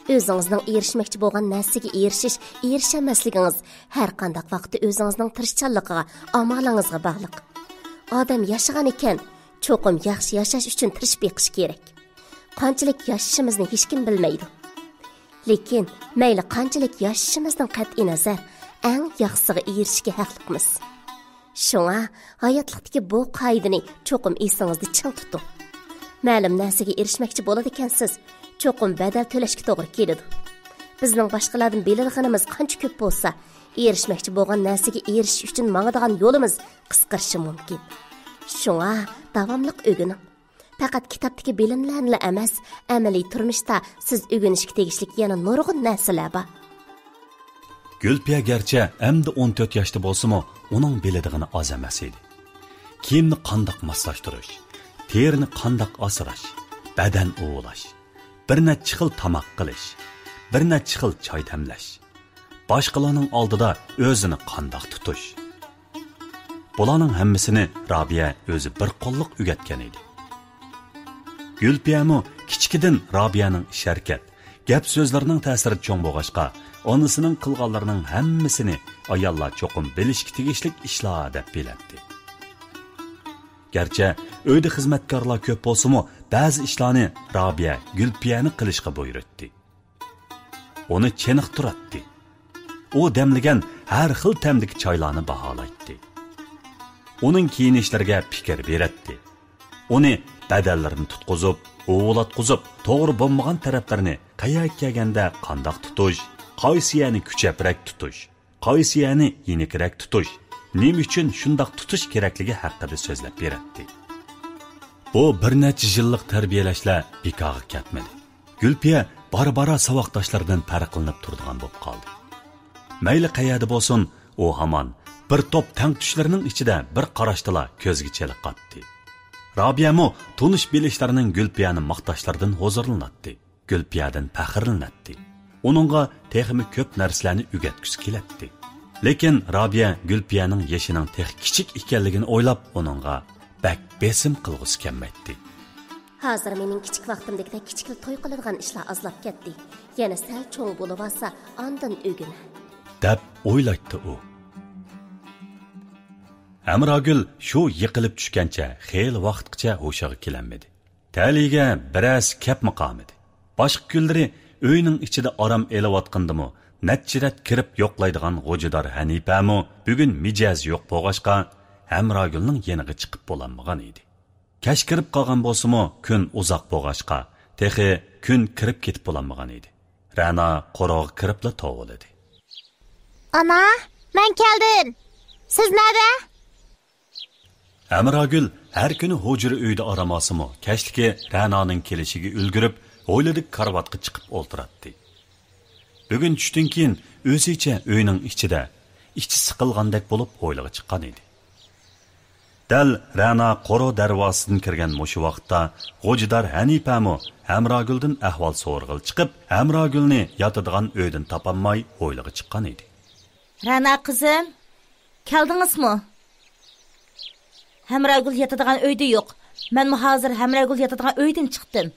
ئۆزىڭىزنىڭ ئېرىشمەكچى بولغان نەرسىگە ئېرىشىش، ئېرىشەلمەسلىكىڭىز ھەرقانداق ۋاقىتتا ئۆزىڭىزنىڭ تىرىشچانلىقىغا، ئامالىڭىزغا باغلىق. ئادەم ياشىغان ئىكەن، چوقۇم ياخشى ياشاش ئۈچۈن تىرىشىپ بېقىش كېرەك. قانچىلىك ياشىشىمىزنى ھېچكىم بىلمەيدۇ. لېكىن مەيلى قانچىلىك ياشىشىمىزدىن قەتئىينەزەر، ئەڭ ياخشىسىغا ئېرىشىشكە ھەقلىقمىز. شۇڭا ھاياتلىقتىكى بۇ قائىدىنى چوقۇم ئېسىڭىزدە چىڭ تۇتۇڭ. مەلۇم نەرسىگە ئېرىشمەكچى بولىدىكەنسىز، چوقۇم بەدەل تۆلەشكە توغرا كېلىدۇ. بىزنىڭ باشقىلاردىن بىلىدىغىنىمىز قانچە كۆپ بولسا، ئېرىشمەكچى بولغان نەرسىگە ئېرىشىش ئۈچۈن ماڭىدىغان يولىمىز قىسقىرىشى مۇمكىن. شۇڭا داۋاملىق ئۆگىنىڭ. پەقەت كىتابتىكى بىلىملەرنىلا ئەمەس، ئەمەلىي تۇرمۇشتا سىز ئۆگىنىشكە تېگىشلىك يەنە نۇرغۇن نەرسىلەر بار. گۈلپىيە گەرچە ئەمدى ئون تۆت ياشتا بولسىمۇ، ئۇنىڭ بىلىدىغىنى ئاز ئەمەس ئىدى. كىيىمنى قانداق ماسلاشتۇرۇش، تېرىنى قانداق ئاسراش، بەدەن ئۇۋۇلاش، بىر نەچچە خىل تاماق قىلىش، بىر نەچچە خىل چاي دەملەش، باشقىلارنىڭ ئالدىدا ئۆزىنى قانداق تۇتۇش، بۇلارنىڭ ھەممىسىنى رابىيە ئۆزى بىر قوللۇق ئۆگەتكەن ئىدى. گۈلپىيەمۇ كىچىكىدىن رابىيەنىڭ ئىش-ھەرىكەت، گەپ-سۆزلىرىنىڭ تەسىرى چوڭ بولغاچقا، ئانىسىنىڭ قىلغانلىرىنىڭ ھەممىسىنى ئاياللار چوقۇم بىلىشكە تېگىشلىك ئىشلار دەپ بىلەتتى. گەرچە ئۆيدە خىزمەتكارلار كۆپ بولسىمۇ، بەزى ئىشلارنى رابىيە گۈلپىيەنى قىلىشقا بۇيرۇتتى. ئۇنى چېنىقتۇراتتى. ئۇ دەملىگەن ھەر خىل تەمدىكى چايلارنى باھالايتتى. ئۇنىڭ كىيىنىشلىرىگە پىكىر بېرەتتى. ئۇنى بەدەنلىرىنى تۇتقۇزۇپ، ئۇۋۇلاتقۇزۇپ، توغرا بولمىغان تەرەپلىرىنى قەيەرگە كەلگەندە قانداق تۇتۇش، قايسى يەرنى كۈچەپرەك تۇتۇش، قايسى يەرنى يېنىكرەك تۇتۇش، نېمە ئۈچۈن شۇنداق تۇتۇش كېرەكلىكى ھەققىدە سۆزلەپ بېرەتتى. بۇ بىر نەچچە يىللىق تەربىيەلەشلەر بىكارغا كەتمىدى. گۈلپىيە بارا-بارا ساۋاقداشلىرىدىن پەرقلىنىپ تۇرىدىغان بولۇپ قالدى. مەيلى قەيەردە بولسۇن، ئۇ ھامان بىر توپ تەڭتۇشلىرىنىڭ ئىچىدە بىر قاراشتىلا كۆزگە چېلىقاتتى. رابىيەمۇ تونۇش-بىلىشلىرىنىڭ گۈلپىيەنى ماختاشلىرىدىن ھۇزۇرلىناتتى. گۈلپىيەدىن پەخىرلىنەتتى. ئۇنىڭغا تېخىمۇ كۆپ نەرسىلەرنى ئۆگەتكۈسى كېلەتتى. لېكىن رابىيە گۈلپىيەنىڭ يېشىنىڭ تېخى كىچىك ئىكەنلىكىنى ئويلاپ، ئۇنىڭغا بەك بېسىم قىلغۇسى كەلمەيتتى. ھازىر مېنىڭ كىچىك ۋاقتىمدىكىدەك كىچىكلا توي قىلىدىغان ئىشلار ئازلاپ كەتتى. يەنە سەل چوڭ بولۇۋالسا، ئاندىن ئۆگىنە. دەپ ئويلايتتى ئۇ. ھەمراگۈل شۇ يىقىلىپ چۈشكەنچە خېلى ۋاقىتقىچە ھوشىغا كېلەلمىدى. تەلىيىگە بىرەرسى كەپمۇ قالمىدى. باشقا كۈنلىرى ئۆينىڭ ئىچىدە ئارام ئېلىۋاتقىنىدىمۇ، نەچچە رەت كىرىپ يوقلايدىغان غوجىدار ھەنىپەمۇ بۈگۈن مىجەزى يوق بولغاچقا، ھەمراگۈلنىڭ يېنىغا چىقىپ بولالمىغان ئىدى. كەچ كىرىپ قالغان بولسىمۇ، كۈن ئۇزاق بولغاچقا، تېخى كۈن كىرىپ كېتىپ بولالمىغان ئىدى. رەنا قورۇغا كىرىپلا توۋلىدى. ئانا، مەن كەلدىم. سىز نەدە؟ ھەمراگۈل ھەر كۈنى ھۇجرا ئۆيدە ئارام ئالسىمۇ، كەچلىكى رەنانىڭ كېلىشىگە ئۈلگۈرۈپ، ھويلىدىكى كارىۋاتقا چىقىپ ئولتۇراتتى. بۈگۈن چۈشتىن كېيىن ئۆزىچە ئۆينىڭ ئىچىدە، ئىچى سىقىلغاندەك بولۇپ ھويلىغا چىققان ئىدى. دەل رەنا قورۇ دەرۋازىسىدىن كىرگەن مۇشۇ ۋاقىتتا غوجىدار ھەنىپەمۇ ھەمراگۈلدىن ئەھۋال سورىغىلى چىقىپ، ھەمراگۈلنى ياتىدىغان ئۆيدىن تاپالماي ھويلىغا چىققان ئىدى. رەنا قىزىم، كەلدىڭىزمۇ؟ ھەمراگۈل ياتىدىغان ئۆيدە يوق. مەنمۇ ھازىر ھەمراگۈل ياتىدىغان ئۆيدىن چىقتىم.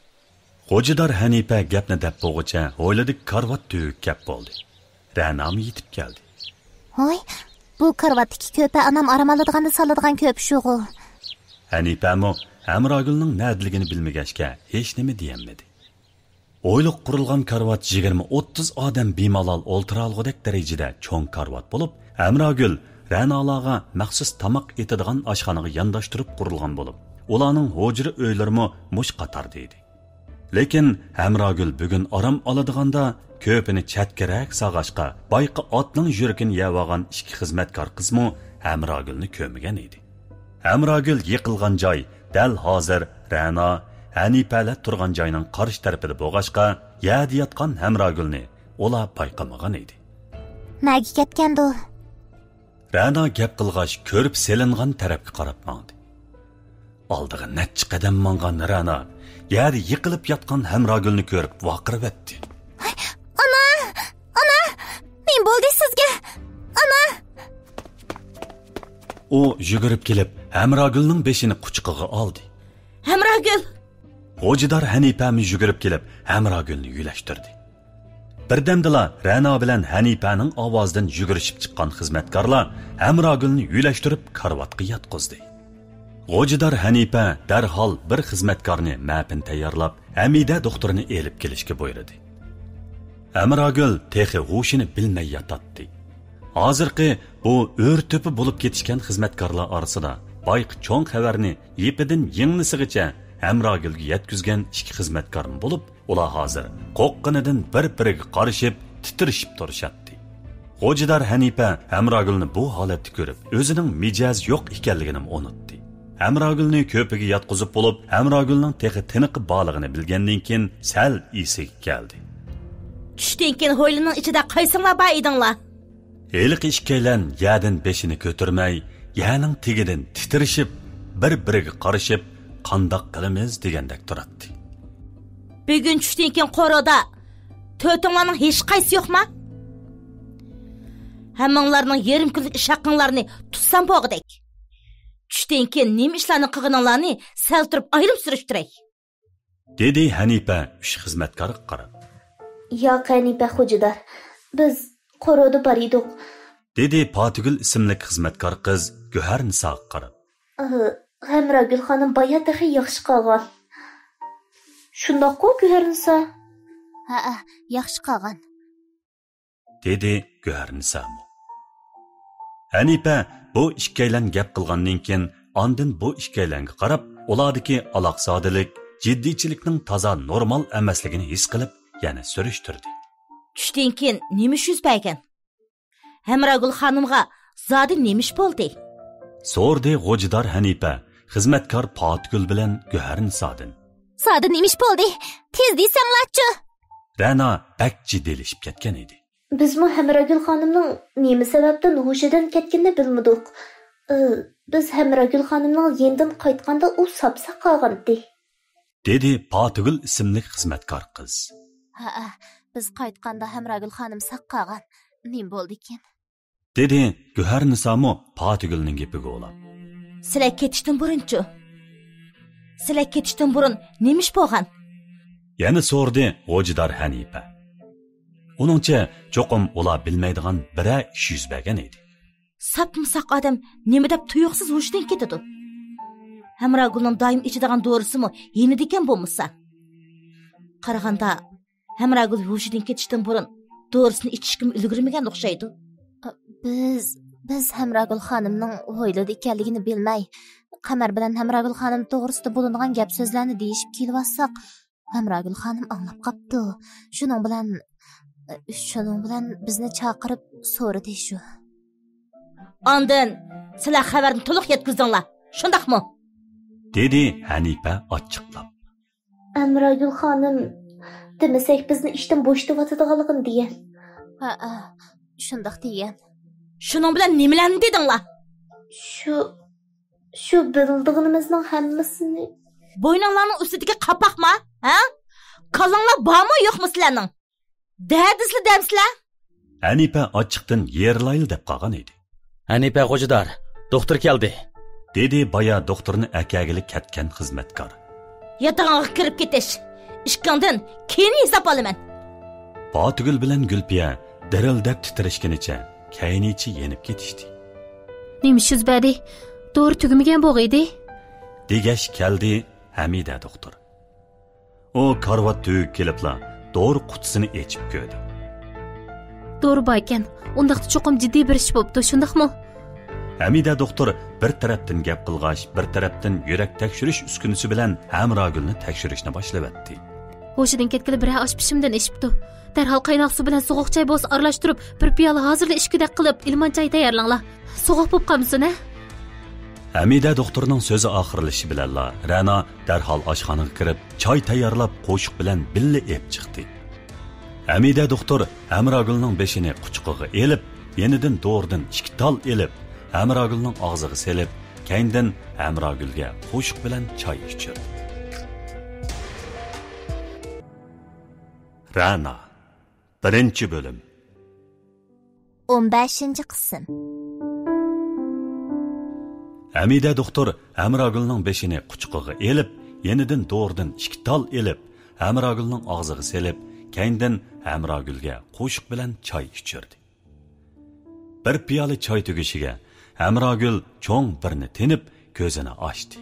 غوجىدار ھەنىپە گەپنى دەپ بولغۇچە ھويلىدىكى كارىۋات تۈۋىگە كەپ بولدى. رەنامۇ يېتىپ كەلدى. ھوي، بۇ كارىۋاتتىكى كۆپە ئانام ئارام ئالىدىغاندا سالىدىغان كۆپە شۇغۇ. ھەنىپەمۇ ھەمراگۈلنىڭ نەدىلىكىنى بىلمىگەچكە ھېچنېمە دېيەلمىدى. ھويلىغا قۇرۇلغان كارىۋات يىگىرمە ئوتتۇز ئادەم بىمالال ئولتۇرالىغۇدەك دەرىجىدە چوڭ كارىۋات بولۇپ، ھەمراگۈل رەنالارغا مەخسۇس تاماق ئېتىدىغان ئاشخانىغا يانداشتۇرۇپ قۇرۇلغان بولۇپ، ئۇلارنىڭ ھۇجرا ئۆيلىرىمۇ مۇشۇ قاتاردا ئىدى. لېكىن ھەمراگۈل بۈگۈن ئارام ئالىدىغاندا، كۆپىنى چەتكىرەك سالغاچقا، بايىقى ئاتنىڭ يۈرىكىنى يەۋالغان ئىككى خىزمەتكار قىزمۇ ھەمراگۈلنى كۆرمىگەن ئىدى. ھەمراگۈل يىقىلغان جاي دەل ھازىر رەنا ھەنىپەلەر تۇرغان جاينىڭ قارشى تەرىپىدە بولغاچقا، يەردە ياتقان ھەمراگۈلنى ئۇلار بايقىمىغان ئىدى. نەگە كەتكەندۇ؟ رەنا گەپ قىلغاچ، كۆرۈپ سېلىنغان تەرەپكە قاراپ ماڭدى. ئالدىغا نەچچە قەدەم ماڭغان رەنا يەردە يىقىلىپ ياتقان ھەمراگۈلنى كۆرۈپ ۋارقىراۋەتتى. ئانا! ئانا! نېمە بولدى سىزگە؟ ئانا! ئۇ يۈگۈرۈپ كېلىپ، ھەمراگۈلنىڭ بېشىنى قۇچىقىغا ئالدى. ھەمراگۈل! غوجىدار ھەنىپەمۇ يۈگۈرۈپ كېلىپ، ھەمراگۈلنى يۆلەشتۈردى. بىردەمدىلا رەنا بىلەن ھەنىپەنىڭ ئاۋازىدىن يۈگۈرۈشۈپ چىققان خىزمەتكارلار ھەمراگۈلنى يۆلەشتۈرۈپ كارىۋاتقا ياتقۇزدى. غوجىدار ھەنىپە دەرھال بىر خىزمەتكارنى مەپىنى تەييارلاپ، ھەمىدە دوختۇرنى ئېلىپ كېلىشكە بۇيرۇدى. ھەمراگۈل تېخى ھوشىنى بىلمەي ياتاتتى. ھازىرقى بۇ ئۆرە-تۆپە بولۇپ كېتىشكەن خىزمەتكارلار ئارىسىدا بايىقى چوڭ خەۋەرنى يىپىدىن يىڭنىسىغىچە ھەمراگۈلگە يەتكۈزگەن ئىككى خىزمەتكارمۇ بولۇپ، ئۇلار ھازىر قورققىنىدىن بىر-بىرىگە قارىشىپ، تىترىشىپ تۇرۇشاتتى. غوجىدار ھەنىپە ھەمراگۈلنى بۇ ھالەتتە كۆرۈپ، ئۆزىنىڭ مىجەزى يوق ئىكەنلىكىنىمۇ ئۇنتتى. ھەمراگۈلنى كۆپىگە ياتقۇزۇپ بولۇپ، ھەمراگۈلنىڭ تېخى تىنىقى بارلىقىنى بىلگەندىن كېيىن سەل ئېسىگە كەلدى. چۈشتىن كېيىن ھويلىنىڭ ئىچىدە قايسىڭلار بار ئىدىڭلار؟ ھېلىقى ئىككىيلەن يەردىن بېشىنى كۆتۈرمەي، يەرنىڭ تېگىدىن تىترىشىپ، بىر-بىرىگە قارىشىپ، قانداق قىلىمىز دېگەندەك تۇراتتى. بۈگۈن چۈشتىن كېيىن قورۇدا تۆتۈڭلارنىڭ ھېچقايسىسى يوقما؟ ھەممىڭلارنىڭ يېرىم كۈنلۈك ئىش ھەققىڭلارنى تۇتسام بولغۇدەك. چۈشتىن كېيىن نېمە ئىشلارنى قىلغىنىڭلارنى سەل تۇرۇپ ئايرىم سۈرۈشتۈرەي. دېدى ھەنىپە ئۈچ خىزمەتكارغا قاراپ. ياق، ھەنىپە خوجىدار، بىز قورۇدا بار ئىدۇق. دېدى پاتىگۈل ئىسىملىك خىزمەتكار قىز گۆھەرنىساغا قاراپ. ئى، ھەمراگۈل خانىم بايا تېخى ياخشى قالغان. شۇنداققۇ، گۆھەرنىسا؟ ھەئە، ياخشى قالغان. دېدى گۆھەرنىسامۇ. ھەنىپە بۇ ئىككىيلەن گەپ قىلغاندىن كېيىن، ئاندىن بۇ ئىككىيلەنگە قاراپ، ئۇلاردىكى ئالاقزادىلىك، جىددىيچىلىكنىڭ تازا نورمال ئەمەسلىكىنى ھېس قىلىپ، يەنە سۈرۈشتۈردى. چۈشتىن كېيىن نېمە ئىش يۈز بەرگەن؟ ھەمراگۈل خانىمغا زادى نېمە ئىش بولدى؟ سورىدى غوجىدار ھەنىپە خىزمەتكار پاتىگۈل بىلەن گۆھەرنىسادىن. زادى نېمە ئىش بولدى؟ تېز دېسەڭلارچۇ! رەنا بەك جىددىيلىشىپ كەتكەن ئىدى. بىزمۇ ھەمراگۈل خانىمنىڭ نېمە سەۋەبتىن ھوشىدىن كەتكىنىنى بىلمىدۇق. ئى، بىز ھەمراگۈل خانىمنىڭ يېنىدىن قايتقاندا ئۇ ساپساق قالغانىدى. دېدى پاتىگۈل ئىسىملىك خىزمەتكار قىز. ھەئە، بىز قايتقاندا ھەمراگۈل خانىم ساق قالغان. نېمە بولدىكىن؟ دېدى گۆھەرنىسامۇ پاتىگۈلنىڭ گېپىگە ئۇلاپ. سىلەر كېتىشتىن بۇرۇنچۇ؟ سىلەر كېتىشتىن بۇرۇن نېمە ئىش بولغان؟ يەنە سورىدى غوجىدار ھەنىپە. ئۇنىڭچە، چوقۇم ئۇلار بىلمەيدىغان بىرەر ئىش يۈز بەرگەن ئىدى. ساپمۇ ساق ئادەم نېمە دەپ تۇيۇقسىز ھوشىدىن كېتىدۇ؟ ھەمراگۈلنىڭ دائىم ئىچىدىغان دورىسىمۇ يېنىدىكەن بولمىسا. قارىغاندا، ھەمراگۈل ھوشىدىن كېتىشتىن بۇرۇن دورىسىنى ئىچىشكىمۇ ئۈلگۈرمىگەن ئوخشايدۇ. بىز، بىز ھەمراگۈل خانىمنىڭ ھويلىدا ئىكەنلىكىنى بىلمەي، قەمەر بىلەن ھەمراگۈل خانىم توغرىسىدا بولىدىغان گەپ سۆزلەرنى دېيىشىپ كېلىۋاتساق، ھەمراگۈل خانىم ئاڭلاپ قاپتۇ. شۇنىڭ بىلەن، شۇنىڭ بىلەن بىزنى چاقىرىپ سورىدى شۇ. ئاندىن سىلەر خەۋەرنى تولۇق يەتكۈزدۈڭلار، شۇنداقمۇ؟ دېدى ھەنىپە ئاچچىقلاپ. ھەمراگۈل خانىم، دېمىسەك، بىزنى ئىشتىن بوشىتىۋاتىدىغانلىقىنى دېگەن. ھەئە، شۇنداق دېگەن. شۇنىڭ بىلەن نېمىلەرنى دېدىڭلار؟ شۇ، شۇ بىلىدىغىنىمىزنىڭ ھەممىسىنى. بوينۇڭلارنىڭ ئۈستىدىكى قاپاقما، ھە؟ كاللاڭلار بارمۇ يوقمۇ سىلەرنىڭ؟ دەدىسىلە دەمسىلە؟ ھەنىپە ئاچچىقتىن يېرىلايلا دەپ قالغان ئىدى. ھەنىپە خوجىدار، دوختۇر كەلدى. دېدى بايا دوختۇرنى ئەكەگىلى كەتكەن خىزمەتكار. ياتىقىڭغا كىرىپ كېتىش. ئىككىڭدىن كېيىن ھېساب ئالىمەن. پاتىگۈل بىلەن گۈلپىيە دىرىلدەپ تىترەشكىنىچە كەينىچە يېنىپ كېتىشتى. نېمە ئىش يۈز بەردى؟ دورا تۈگىمىگەن بولغىيدى. دېگەچ كەلدى ھەمىدە دوختۇر. ئۇ كارىۋات تۈۋىگە كېلىپلا دورا قۇتىسىنى ئېچىپ كۆردى. دورا باركەن، ئۇنداقتا چوقۇم جىددىي بىر ئىش بوپتۇ، شۇنداقمۇ؟ ھەمىدە دوختۇر بىر تەرەپتىن گەپ قىلغاچ، بىر تەرەپتىن يۈرەك تەكشۈرۈش ئۈسكۈنىسى بىلەن ھەمراگۈلنى تەكشۈرۈشنى باشلىۋەتتى. ھوشىدىن كەتكىلى بىرەر ئاش پىشىمدىن ئېشىپتۇ. دەرھال قايناق سۇ بىلەن سوغۇق چاي بولسا ئارىلاشتۇرۇپ، بىر پىيالە ھازىرلا ئىچكۈدەك قىلىپ، ئىلمان چاي تەييارلاڭلار. سوغۇق بولۇپ قالمىسۇن، ھە؟ ھەمىدە دوختۇرنىڭ سۆزى ئاخىرلىشىشى بىلەنلا رەنا دەرھال ئاشخانىغا كىرىپ، چاي تەييارلاپ، قوشۇق بىلەن بىللە ئېلىپ چىقتى. ھەمىدە دوختۇر ھەمراگۈلنىڭ بېشىنى قۇچىقىغا ئېلىپ، يېنىدىن دورىدىن ئىككى تال ئېلىپ، ھەمراگۈلنىڭ ئاغزىغا سېلىپ، كەينىدىن ھەمراگۈلگە قوشۇق بىلەن چاي ئىچۈردى. رەنا. بىرىنچى بۆلۈم. ئون بەشىنچى قىسىم. ھەمىدە دوختۇر ھەمراگۈلنىڭ بېشىنى قۇچىقىغا ئېلىپ، يېنىدىن دورىدىن ئىككى تال ئېلىپ، ھەمراگۈلنىڭ ئاغزىغا سېلىپ، كەينىدىن ھەمراگۈلگە قوشۇق بىلەن چاي ئىچۈردى. بىر پىيالە چاي تۈگىشىگە ھەمراگۈل چوڭ بىرنى تېنىپ، كۆزىنى ئاچتى.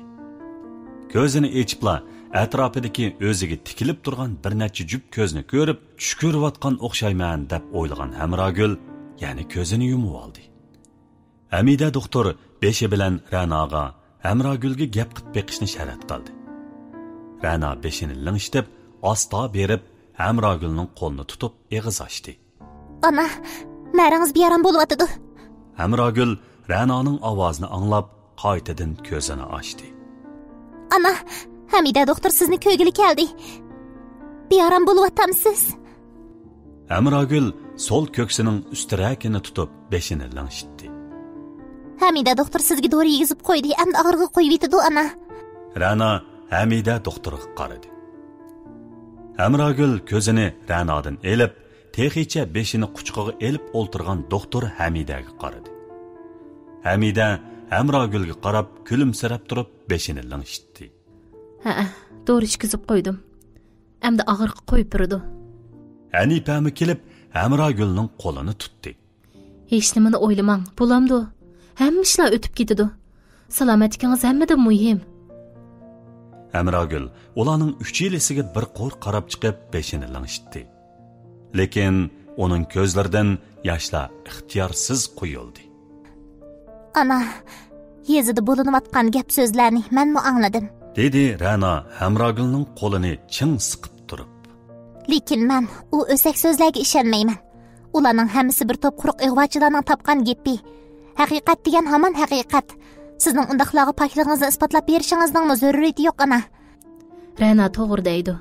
كۆزىنى ئېچىپلا، ئەتراپىدىكى ئۆزىگە تىكىلىپ تۇرغان بىر نەچچە جۈپ كۆزنى كۆرۈپ، چۈش كۆرۈۋاتقان ئوخشايمەن دەپ ئويلىغان ھەمراگۈل يەنە كۆزىنى يۇمۇۋالدى. ھەمىدە دوختۇر بېشى بىلەن رەناغا ھەمراگۈلگە گەپ قىلىپ بېقىشنى شەرت قىلدى. رەنا بېشىنى لىڭشىتىپ، ئاستا بېرىپ، ھەمراگۈلنىڭ قولىنى تۇتۇپ ئېغىز ئاچتى. ئانا، مەرىڭىز بىئارام بولۇۋاتىدۇ. ھەمراگۈل رەنانىڭ ئاۋازىنى ئاڭلاپ، قايتىدىن كۆزىنى ئاچتى. ئانا، ھەمىدە دوختۇر سىزنى كۆرگىلى كەلدى. بىئارام بولۇۋاتامسىز؟ ھەمراگۈل سول كۆكسىنىڭ ئۈستىرەكىنى تۇتۇپ، بېشىنى لىڭشىتتى. ھەمىدە دوختۇر سىزگە دورا يېگۈزۈپ قويدى، ئەمدى ئاغرىققا قويۇۋېتىدۇ، ئانا. رەنا ھەمىدە دوختۇرغا قارىدى. ھەمراگۈل كۆزىنى رەنادىن ئېلىپ، تېخىچە بېشىنى قۇچىقىغا ئېلىپ ئولتۇرغان دوختۇر ھەمىدەگە قارىدى. ھەمىدە ھەمراگۈلگە قاراپ كۈلۈمسىرەپ تۇرۇپ بېشىنى لىڭشىتتى. ھەئە، دورا ئىچكۈزۈپ قويدۇم. ئەمدى ئاغرىققا قويۇپ بېرىدۇ. ھەنىپەمۇ كېلىپ ھەمراگۈلنىڭ قولىنى تۇتتى. ھېچنېمىنى ئويلىماڭ، بولامدۇ؟ ھەممە ئىشلار ئۆتۈپ كېتىدۇ. سالامەتلىكىڭىز ھەممىدىن مۇھىم. ھەمراگۈل ئۇلارنىڭ ئۈچىيلىسىگە بىر قۇر قاراپ چىقىپ بېشىنى لىڭشىتتى. لېكىن ئۇنىڭ كۆزلىرىدىن ياشلار ئىختىيارسىز قۇيۇلدى. ئانا، يېزىدا بولۇنۇۋاتقان گەپ سۆزلەرنى مەنمۇ ئاڭلىدىم. دېدى رەنا ھەمراگۈلنىڭ قولىنى چىڭ سىقىپ تۇرۇپ. لېكىن مەن ئۇ ئۆسەك سۆزلەرگە ئىشەنمەيمەن. ئۇلارنىڭ ھەممىسى بىر توپ قۇرۇق ئىغۋاچىلارنىڭ تاپقان گېپى. ھەقىقەت دېگەن ھامان ھەقىقەت. سىزنىڭ ئۇنداقلارغا پاكلىقىڭىزنى ئىسپاتلاپ بېرىشىڭىزنىڭمۇ زۆرۈرىيىتى يوق، ئانا. رەنا توغرا دەيدۇ.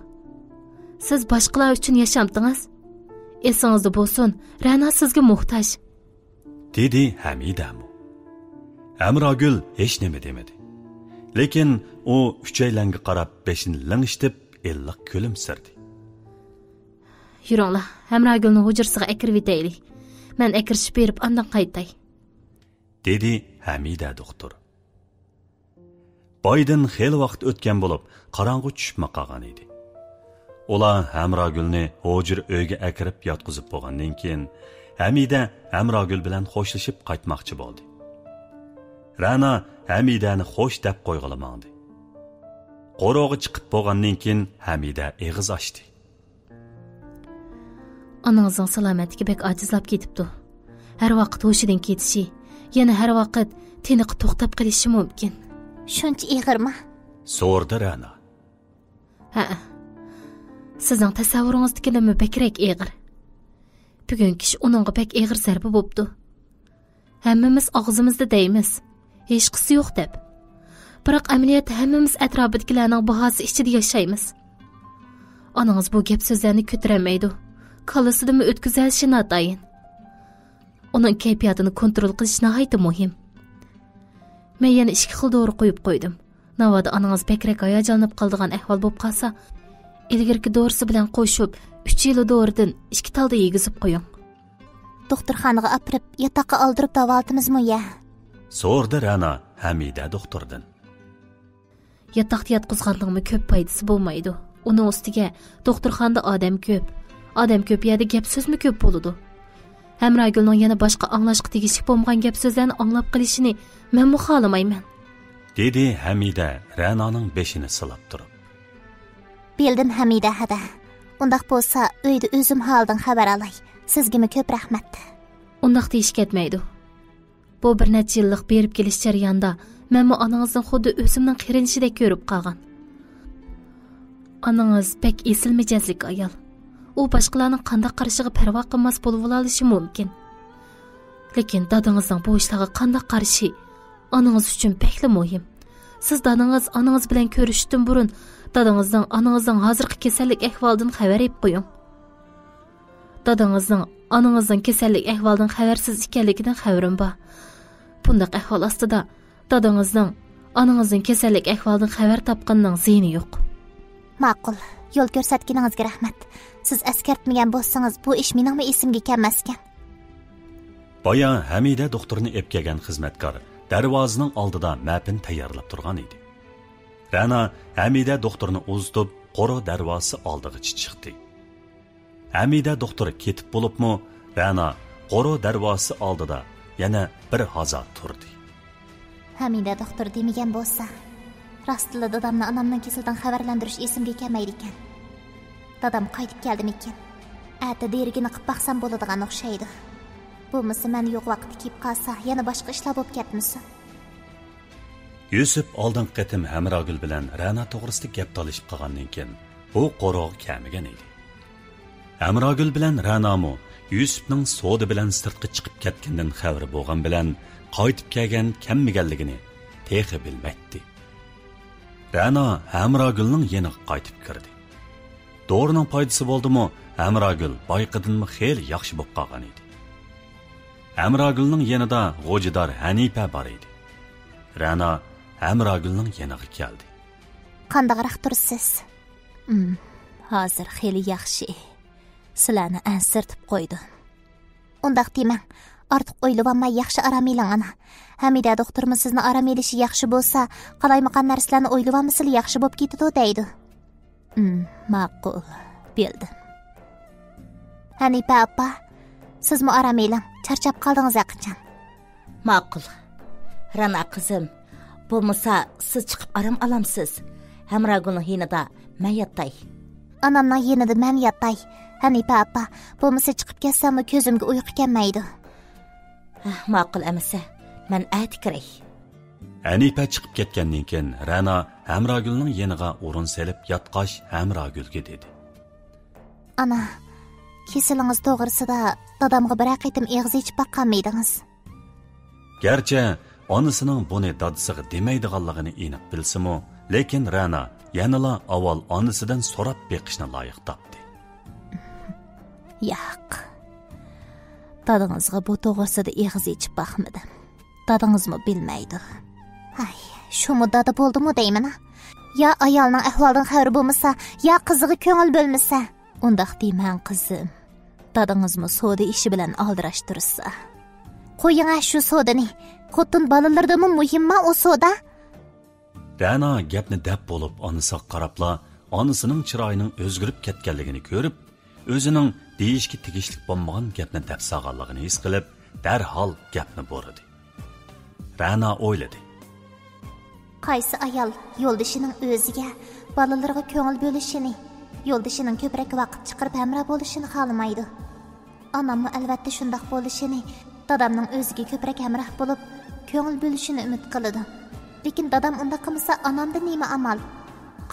سىز باشقىلار ئۈچۈن ياشامتىڭىز؟ ئېسىڭىزدە بولسۇن، رەنا سىزگە موھتاج. دېدى ھەمىدەمۇ. ھەمراگۈل ھېچنېمە دېمىدى. لېكىن ئۇ ئۈچەيلەنگە قاراپ بېشىنى لىڭشىتىپ، ئىللىق كۈلۈمسىرىدى. يۈرۈڭلار، ھەمراگۈلنى ھۇجرىسىغا ئەكىرىۋېتەيلى. مەن ئەكىرىشىپ بېرىپ ئاندىن قايتاي. دېدى ھەمىدە دوختۇر. بايدىن خېلى ۋاقىت ئۆتكەن بولۇپ، قاراڭغۇ چۈشۈپمۇ قالغان ئىدى. ئۇلار ھەمراگۈلنى ھۇجرا ئۆيگە ئەكىرىپ ياتقۇزۇپ بولغاندىن كېيىن، ھەمىدە ھەمراگۈل بىلەن خوشلىشىپ قايتماقچى بولدى. رەنا ھەمىدەنى خوش دەپ قويغىلى ماڭدى. قورۇغا چىقىپ بولغاندىن كېيىن، ھەمىدە ئېغىز ئاچتى. ئانىڭىزنىڭ سالامەتلىكى بەك ئاجىزلاپ كېتىپتۇ. ھەر ۋاقىت ھوشىدىن كېتىشى، يەنە ھەر ۋاقىت تىنىقى توختاپ قېلىشى مۇمكىن. شۇنچە ئېغىرمۇ؟ سورىدى رەنا. ھەئە. سىزنىڭ تەسەۋۋۇرىڭىزدىكىدىنمۇ بەكرەك ئېغىر. بۈگۈنكى ئىش ئۇنىڭغا بەك ئېغىر زەربە بوپتۇ. ھەممىمىز ئاغزىمىزدا دەيمىز، ھېچقىسى يوق دەپ. بىراق ئەمەلىيەتتە ھەممىمىز ئەتراپىدىكىلەرنىڭ باھاسى ئىچىدە ياشايمىز. ئانىڭىز بۇ گەپ سۆزلەرنى كۆتۈرەلمەيدۇ. كاللىسىدىنمۇ ئۆتكۈزەلىشى ناتايىن. ئۇنىڭ كەيپىياتىنى كونترول قىلىش ناھايىتى مۇھىم. مەن يەنە ئىككى خىل دورا قويۇپ قويدۇم. ناۋادا ئانىڭىز بەكرەك ھاياجانلىنىپ قالىدىغان ئەھۋال بولۇپ قالسا، ئىلگىرىكى دورىسى بىلەن قوشۇپ، ئۈچ يىلى دورىدىن ئىككى تالدا يېگۈزۈپ قويۇڭ. دوختۇرخانىغا ئاپىرىپ، ياتاققا ئالدۇرۇپ داۋالىتىمىزمۇ يا؟ سورىدى رەنا ھەمىدە دوختۇردىن. ياتاقتا ياتقۇزغاننىڭمۇ كۆپ پايدىسى بولمايدۇ. ئۇنىڭ ئۈستىگە دوختۇرخانىدا ئادەم كۆپ. ئادەم كۆپ يەردە گەپ سۆزمۇ كۆپ بولىدۇ. ھەمراگۈلنىڭ يەنە باشقا ئاڭلاشقا تېگىشلىك بولمىغان گەپ سۆزلەرنى ئاڭلاپ قېلىشىنى مەنمۇ خالىمايمەن. دېدى ھەمىدە رەنانىڭ بېشىنى سىلاپ تۇرۇپ. بىلدىم ھەمىدە ھەدە. ئۇنداق بولسا ئۆيدە ئۆزۈم ھالىدىن خەۋەر ئالاي. سىزگىمۇ كۆپ رەھمەت. ئۇنداق دېيىش كەتمەيدۇ. بۇ بىر نەچچە يىللىق بېرىپ كېلىش جەريانىدا مەنمۇ ئانىڭىزنى خۇددى ئۆزۈمنىڭ قېرىندىشىدەك كۆرۈپ قالغان. ئانىڭىز بەك ئېسىل مىجەزلىك ئايال. ئۇ باشقىلارنىڭ قانداق قارىشىغا پەرۋا قىلماس بولۇۋالالىشى مۇمكىن. لېكىن دادىڭىزنىڭ بۇ ئىشلارغا قانداق قارىشى، ئانىڭىز ئۈچۈن بەكلا مۇھىم. سىز دادىڭىز، ئانىڭىز بىلەن كۆرۈشۈشتىن بۇرۇن دادىڭىزنىڭ، ئانىڭىزنىڭ ھازىرقى كېسەللىك ئەھۋالىدىن خەۋەر ئېلىپ قويۇڭ. دادىڭىزنىڭ، ئانىڭىزنىڭ كېسەللىك ئەھۋالىدىن خەۋەرسىز ئىكەنلىكىدىن خەۋىرىم بار. بۇنداق ئەھۋال ئاستىدا دادىڭىزنىڭ، ئانىڭىزنىڭ كېسەللىك ئەھۋالىدىن خەۋەر تاپقىنىنىڭ زىيىنى يوق. ماقۇل، يول كۆرسەتكىنىڭىزگە رەھمەت. سىز ئەسكەرتمىگەن بولسىڭىز، بۇ ئىش مېنىڭمۇ ئېسىمگە كەلمەسكەن. بايا ھەمىدە دوختۇرنى ئېلىپ كەلگەن خىزمەتكار دەرۋازىنىڭ ئالدىدا مەپىنى تەييارلاپ تۇرغان ئىدى. رەنا ھەمىدە دوختۇرنى ئۇزىتىپ، قورۇ دەرۋازىسى ئالدىغىچە چىقتى. ھەمىدە دوختۇر كېتىپ بولۇپمۇ، رەنا قورۇ دەرۋازىسى ئالدىدا يەنە بىر ھازا تۇردى. ھەمىدە دوختۇر دېمىگەن بولسا، راستلا دادامنى ئانامنىڭ كېسىلىدىن خەۋەرلەندۈرۈش ئېسىمگە كەلمەيدىكەن. دادام قايتىپ كەلدىمىكىن؟ ئەتە دېرىكىنى قىپ باقسام بولىدىغان ئوخشايدۇ. بولمىسا مەن يوق ۋاقىتتا كېلىپ قالسا، يەنە باشقا ئىشلار بولۇپ كەتمىسۇن؟ يۈسۈپ ئالدىنقى قېتىم ھەمراگۈل بىلەن رەنا توغرىسىدا گەپ تالىشىپ قالغاندىن كېيىن، بۇ قورۇغا كەلمىگەن ئىدى. ھەمراگۈل بىلەن رەنامۇ يۈسۈپنىڭ سودا بىلەن سىرتقا چىقىپ كەتكىنىدىن خەۋىرى بولغان بىلەن، قايتىپ كەلگەن كەلمىگەنلىكىنى تېخى بىلمەيتتى. رەنا ھەمراگۈلنىڭ يېنىغا قايتىپ كىردى. دورىنىڭ پايدىسى بولدىمۇ، ھەمراگۈل بايىقىدىنمۇ خېلى ياخشى بولۇپ قالغان ئىدى. ھەمراگۈلنىڭ يېنىدا غوجىدار ھەنىپە بار ئىدى. رەنا ھەمراگۈلنىڭ يېنىغا كەلدى. قانداقراق تۇرىسىز؟ ئىم، ھازىر خېلى ياخشى. سىلەرنى ئەنسىرىتىپ قويدۇم. ئۇنداق دېمەڭ. ئارتۇق ئويلىۋالماي ياخشى ئارام ئېلىڭ، ئانا. ھەمىدە دوختۇرمۇ سىزنى ئارام ئېلىشى ياخشى بولسا، قالايمىقان نەرسىلەرنى ئويلىۋالمىسىلا ياخشى بولۇپ كېتىدۇ دەيدۇ. ئىم، ماقۇل، بىلدىم. ھەنىپە ئاپا، سىزمۇ ئارام ئېلىڭ، چارچاپ قالدىڭىز ھەقىچان. ماقۇل. رەنا قىزىم، بولمىسا سىز چىقىپ ئارام ئالامسىز؟ ھەمراگۈلنىڭ يېنىدا مەن ياتاي. ئانامنىڭ يېنىدا مەن ياتاي. ھەنىپە ئاپا، بولمىسا چىقىپ كەتسەممۇ كۆزۈمگە ئۇيقۇ كەلمەيدۇ. ھە، ماقۇل ئەمىسە، مەن ئەتە كىرەي. ھەنىپە چىقىپ كەتكەندىن كېيىن، رەنا ھەمراگۈلنىڭ يېنىغا ئورۇن سېلىپ ياتقاچ، ھەمراگۈلگە دېدى. ئانا، كېسىلىڭىز توغرىسىدا دادامغا بىرەر قېتىم ئېغىز ئېچىپ باققانمىدىڭىز؟ گەرچە ئانىسىنىڭ بۇنى دادىسىغا دېمەيدىغانلىقىنى ئېنىق بىلسىمۇ، لېكىن رەنا يەنىلا ئاۋۋال ئانىسىدىن سوراپ بېقىشنى لايىق تاپتى. ياق. دادىڭىزغا بۇ توغرىسىدا ئېغىز ئېچىپ باقمىدىم. دادىڭىزمۇ بىلمەيدۇ. ھاي، شۇمۇ دادا بولدىمۇ دەيمەن ھە؟ يا ئايالنىڭ ئەھۋالىدىن خەۋىرى بولمىسا، يا قىزىغا كۆڭۈل بۆلمىسە. ئۇنداق دېمەڭ، قىزىم. دادىڭىزمۇ سودا ئىشى بىلەن ئالدىراش تۇرسا. قويۇڭە شۇ سودىنى. خوتۇن بالىلىرىدىنمۇ مۇھىمما ئۇ سودا؟ رەنا گەپنى دەپ بولۇپ، ئانىسىغا قاراپلا، ئانىسىنىڭ چىرايىنىڭ ئۆزگىرىپ كەتكەنلىكىنى كۆرۈپ، ئۆزىنىڭ دېيىشكە تېگىشلىك بولمىغان گەپنى دەپ سالغانلىقىنى ھېس قىلىپ، دەرھال گەپنى بۇرىدى. رەنا ئويلىدى. قايسى ئايال يولدىشىنىڭ ئۆزىگە، بالىلىرىغا كۆڭۈل بۆلۈشىنى، يولدىشىنىڭ كۆپرەك ۋاقىت چىقىرىپ ھەمراھ بولۇشىنى خالىمايدۇ؟ ئاناممۇ ئەلۋەتتە شۇنداق بولۇشىنى، دادامنىڭ ئۆزىگە كۆپرەك ھەمراھ بولۇپ، كۆڭۈل بۆلۈشىنى ئۈمىد قىلىدۇ. لېكىن دادام ئۇنداق قىلمىسا، ئانامدا نېمە ئامال؟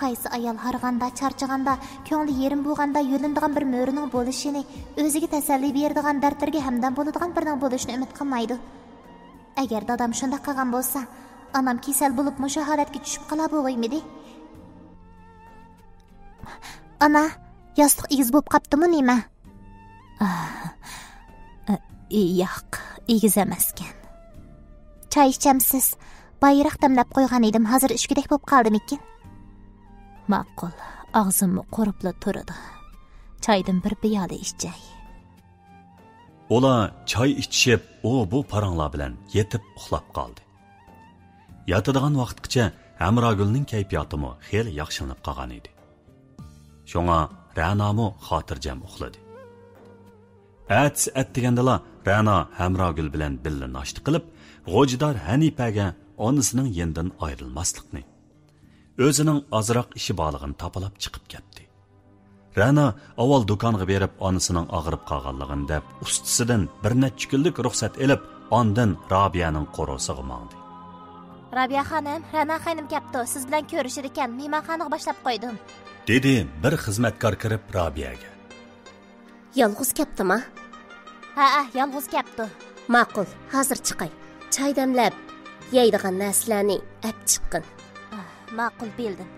قايسى ئايال ھارغاندا، چارچىغاندا، كۆڭلى يېرىم بولغاندا يۆلىنىدىغان بىر مۆرىنىڭ بولۇشىنى، ئۆزىگە تەسەللى بېرىدىغان، دەردلىرىگە ھەمدەم بولىدىغان بىرىنىڭ بولۇشىنى ئۈمىد قىلمايدۇ؟ ئەگەر دادام شۇنداق قىلغان بولسا، ئانام كېسەل بولۇپ مۇشۇ ھالەتكە چۈشۈپ قالا بولغىيمىدى؟ ئانا، ياستۇق ئېگىز بولۇپ قاپتىمۇ نېمە؟ ئاھ، ئى، ياق، ئېگىز ئەمەسكەن. چاي ئىچەمسىز؟ بايراق دەملەپ قويغان ئىدىم، ھازىر ئىچكۈدەك بولۇپ قالدىمىكىن؟ ماقۇل، ئاغزىممۇ قۇرۇپلا تۇرىدۇ. چايدىن بىر پىيالە ئىچەي. ئۇلار چاي ئىچىشىپ، ئۇ بۇ پاراڭلار بىلەن يېتىپ ئۇخلاپ قالدى. ياتىدىغان ۋاقىتقىچە ھەمراگۈلنىڭ كەيپىياتىمۇ خېلى ياخشىلىنىپ قالغان ئىدى. شۇڭا رەنامۇ خاتىرجەم ئۇخلىدى. ئەتىسى ئەتىگەندىلا رەنا ھەمراگۈل بىلەن بىللە ناشتا قىلىپ، غوجىدار ھەنىپەگە ئانىسىنىڭ يېنىدىن ئايرىلماسلىقنى، ئۆزىنىڭ ئازراق ئىشى بارلىقىنى تاپىلاپ چىقىپ كەتتى. رەنا ئاۋۋال دۇكانغا بېرىپ، ئانىسىنىڭ ئاغرىپ قالغانلىقىنى دەپ، ئۇستىسىدىن بىر نەچچە كۈنلۈك رۇخسەت ئېلىپ، ئاندىن رابىيەنىڭ قورۇسىغا ماڭدى. رابىيە خانىم، رەنا خېنىم كەپتۇ، سىز بىلەن كۆرۈشىدىكەن، مېھمانخانىغا باشلاپ قويدۇم. دېدى بىر خىزمەتكار كىرىپ رابىيەگە. يالغۇز كەپتىما؟ ھەئە، يالغۇز كەپتۇ. ماقۇل، ھازىر چىقاي. چاي دەملەپ، يەيدىغان نەرسىلەرنى ئەپ چىققىن. ماقۇل، بىلدىم.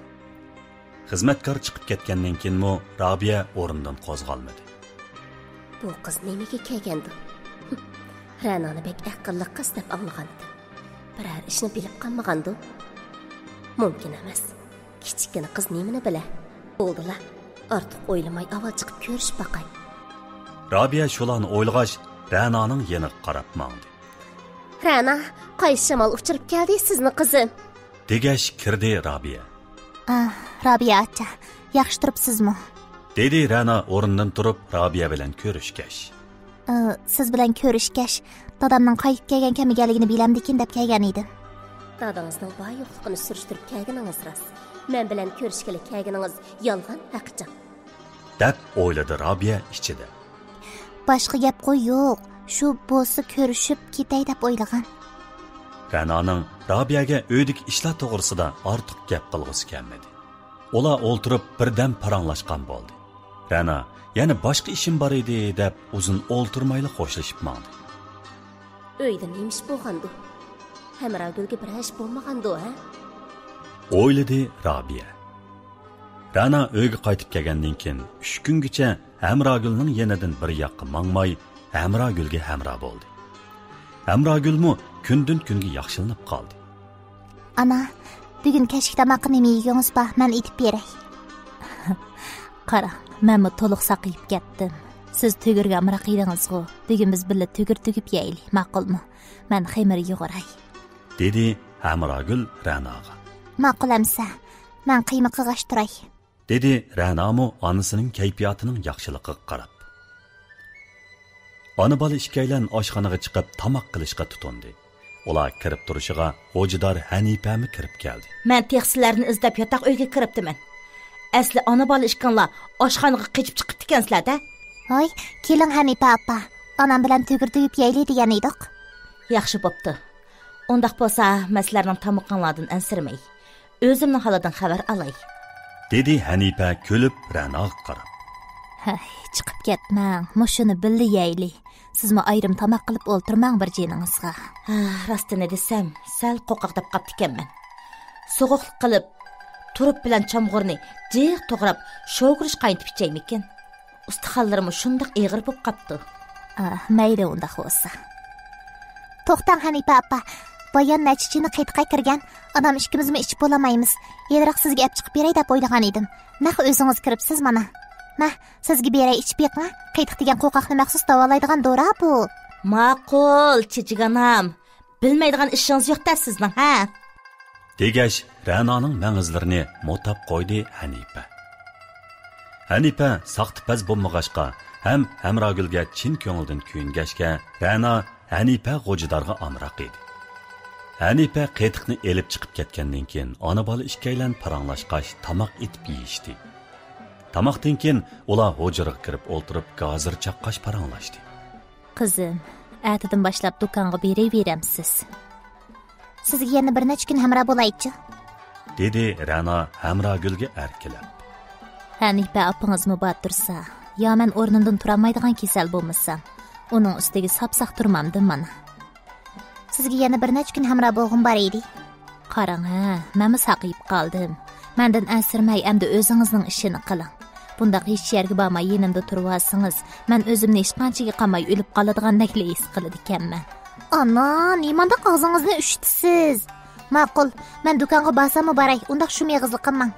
خىزمەتكار چىقىپ كەتكەندىن كېيىنمۇ رابىيە ئورنىدىن قوزغالمىدى. بۇ قىز نېمىگە كەلگەندۇ؟ رەنانى بەك ئەقىللىق قىز دەپ ئاڭلىغانىدىم. بىرەر ئىشنى بىلىپ قالمىغاندۇ؟ مۇمكىن ئەمەس. كىچىككىنە قىز نېمىنى بىلە؟ بولدىلا، ئارتۇق ئويلىماي ئاۋۋال چىقىپ كۆرۈشۈپ باقاي. رابىيە شۇلارنى ئويلىغاچ، رەنانىڭ يېنىغا قاراپ ماڭدى. رەنا، قايسى شامال ئۇچۇرۇپ كەلدى سىزنى، قىزىم؟ دېگەچ كىردى رابىيە. ئاھ، رابىيە ئاچا، ياخشى تۇرۇپسىزمۇ؟ دېدى رەنا ئورنىدىن تۇرۇپ رابىيە بىلەن كۆرۈشكەچ. ئى، سىز بىلەن كۆرۈشكەچ، دادامنىڭ قايتىپ كەلگەن كەلمىگەنلىكىنى بىلەمدىكىن دەپ كەلگەن ئىدىم. دادىڭىزنىڭ بار يوقلۇقىنى سۈرۈشتۈرۈپ كەلگىنىڭىز راست. مەن بىلەن كۆرۈشكىلى كەلگىنىڭىز يالغان ھەقىچان. دەپ ئويلىدى رابىيە ئىچىدە. باشقا گەپقۇ يوق، شۇ بولسا كۆرۈشۈپ كېتەي دەپ ئويلىغان. رەنانىڭ رابىيەگە ئۆيدىكى ئىشلار توغرىسىدا ئارتۇق گەپ قىلغۇسى كەلمىدى. ئۇلار ئولتۇرۇپ بىردەم پاراڭلاشقان بولدى. رەنا يەنە باشقا ئىشىم بار ئىدى دەپ ئۇزۇن ئولتۇرمايلا خوشلىشىپ ماڭدى. ئۆيدە نېمە ئىش بولغاندۇ؟ ھەمراگۈلگە بىرەر ئىش بولمىغاندۇ، ھە؟ ئويلىدى رابىيە. رەنا ئۆيگە قايتىپ كەلگەندىن كېيىن ئۈچ كۈنگىچە ھەمراگۈلنىڭ يېنىدىن بىر ياققا ماڭماي، ھەمراگۈلگە ھەمراھ بولدى. ھەمراگۈلمۇ كۈندىن كۈنگە ياخشىلىنىپ قالدى. ئانا، بۈگۈن كەچلىك تاماققا نېمە يېگۈڭىز بار؟ مەن ئېتىپ بېرەي. قاراڭ، مەنمۇ تولۇق ساقىيىپ كەتتىم. سىز تۈگۈرگە ئامراق ئىدىڭىزغۇ؟ بۈگۈن بىز بىللە تۈگۈر تۈگۈپ يەيلى، ماقۇلمۇ؟ مەن خېمىر يۇغۇراي. دېدى ھەمراگۈل رەناغا. ماقۇل ئەمسە، مەن قىيما قىغاچ تۇراي. دېدى رەنامۇ ئانىسىنىڭ كەيپىياتىنىڭ ياخشىلىقىغا قاراپ. ئانا-بالا ئىككىيلەن ئاشخانىغا چىقىپ تاماق قىلىشقا تۇتۇندى. ئۇلار كىرىپ تۇرۇشىغا غوجىدار ھەنىپەمۇ كىرىپ كەلدى. مەن تېخى سىلەرنى ئىزدەپ ياتاق ئۆيگە كىرىپتىمەن. ئەسلى ئانا-بالا ئىككىڭلار ئاشخانىغا قېچىپ چىقىپتىكەنسىلەر-دە. ھاي، كېلىڭ ھەنىپە ئاپا، ئانام بىلەن تۈگۈر تۈگۈپ يەيلى دېگەن ئىدۇق. ياخشى بوپتۇ. ئۇنداق بولسا، مەن سىلەرنىڭ تامىقىڭلاردىن ئەنسىرىمەي، ئۆزۈمنىڭ ھالىدىن خەۋەر ئالاي. دېدى ھەنىپە كۈلۈپ رەناغا قاراپ. ھەي، چىقىپ كەتمەڭ، مۇشۇنى بىللە يەيلى. سىزمۇ ئايرىم تاماق قىلىپ ئولتۇرماڭ بىر جېنىڭىزغا. ھا، راستىنى دېسەم، سەل قورقاقداپ قاپتىكەنمەن. سوغۇقلۇق قىلىپ، تۇرۇپ بىلەن چامغۇرنى جىق توغراپ، شوۋىگۈرۈچ قاينىتىپ ئىچەيمىكىن؟ ئۇستىخانلىرىمۇ شۇنداق ئېغىر بولۇپ قاپتۇ. ئاھ، مەيلى ئۇنداق بولسا. توختاڭ ھەنىپە ئاپا، بايان نەچچە چىنە قېتىققا كىرگەن، ئانام ئىككىمىزمۇ ئىچىپ بولالمايمىز. ھېلىراق سىزگە ئەپ چىقىپ بېرەي دەپ ئويلىغان ئىدىم. نەق ئۆزىڭىز كىرىپسىز مانا. مە، سىزگە بېرەي ئىچىپ بېقىڭە. قېتىق دېگەن قورقاقنى مەخسۇس داۋالايدىغان دورا بۇ. ماقۇل، چېچىك ئانام. بىلمەيدىغان ئىشىڭىز يوق-دە سىزنىڭ، ھە؟ دېگەچ، رەنانىڭ مەڭزىلىرىنى موتاپ قويدى ھەنىپە. ھەنىپە ساختا پەز بولمىغاچقا، ھەم ھەمراگۈلگە چىن كۆڭلىدىن كۆيۈنگەچكە، رەنا ھەنىپە غوجىدارغا ئامراق ئىدى. ھەنىپە قېتىقنى ئېلىپ چىقىپ كەتكەندىن كېيىن، ئانا-بالا ئىككىيلەن پاراڭلاشقاچ، تاماق ئېتىپ يېيىشتى. تاماقتىن كېيىن ئۇلار ھۇجرىغا كىرىپ ئولتۇرۇپ، گازىر چاققاچ پاراڭلاشتى. قىزىم، ئەتىدىن باشلاپ دۇكانغا بېرەيۋېرەمسىز؟ سىزگە يەنە بىر نەچچە كۈن ھەمراھ بولايچۇ؟ دېدى رەنا ھەمراگۈلگە ئەركىلەپ. ھەنىپە ئاپىڭىزمۇ بار تۇرسا، يا مەن ئورنۇمدىن تۇرالمايدىغان كېسەل بولمىسام، ئۇنىڭ ئۈستىگە ساپساق تۇرمامدىم مانا. سىزگە يەنە بىر نەچچە كۈن ھەمراھ بولغۇم بار ئىدى. قاراڭ ھە، مەنمۇ ساقىيىپ قالدىم. مەندىن ئەنسىرىمەي، ئەمدى ئۆزىڭىزنىڭ ئىشىنى قىلىڭ. بۇنداق ھېچ يەرگە بارماي يېنىمدا تۇرۇۋالسىڭىز، مەن ئۆزۈمنى ھېچقانچىگە قالماي ئۆلۈپ قالىدىغاندەكلا ھېس قىلىدىكەنمەن. ئانا، نېمانداق ئاغزىڭىزنى ئۈششىتىسىز؟ ماقۇل، مەن دۇكانغا بارساممۇ باراي، ئۇنداق شۇم ئېغىزلىق قىلماڭ.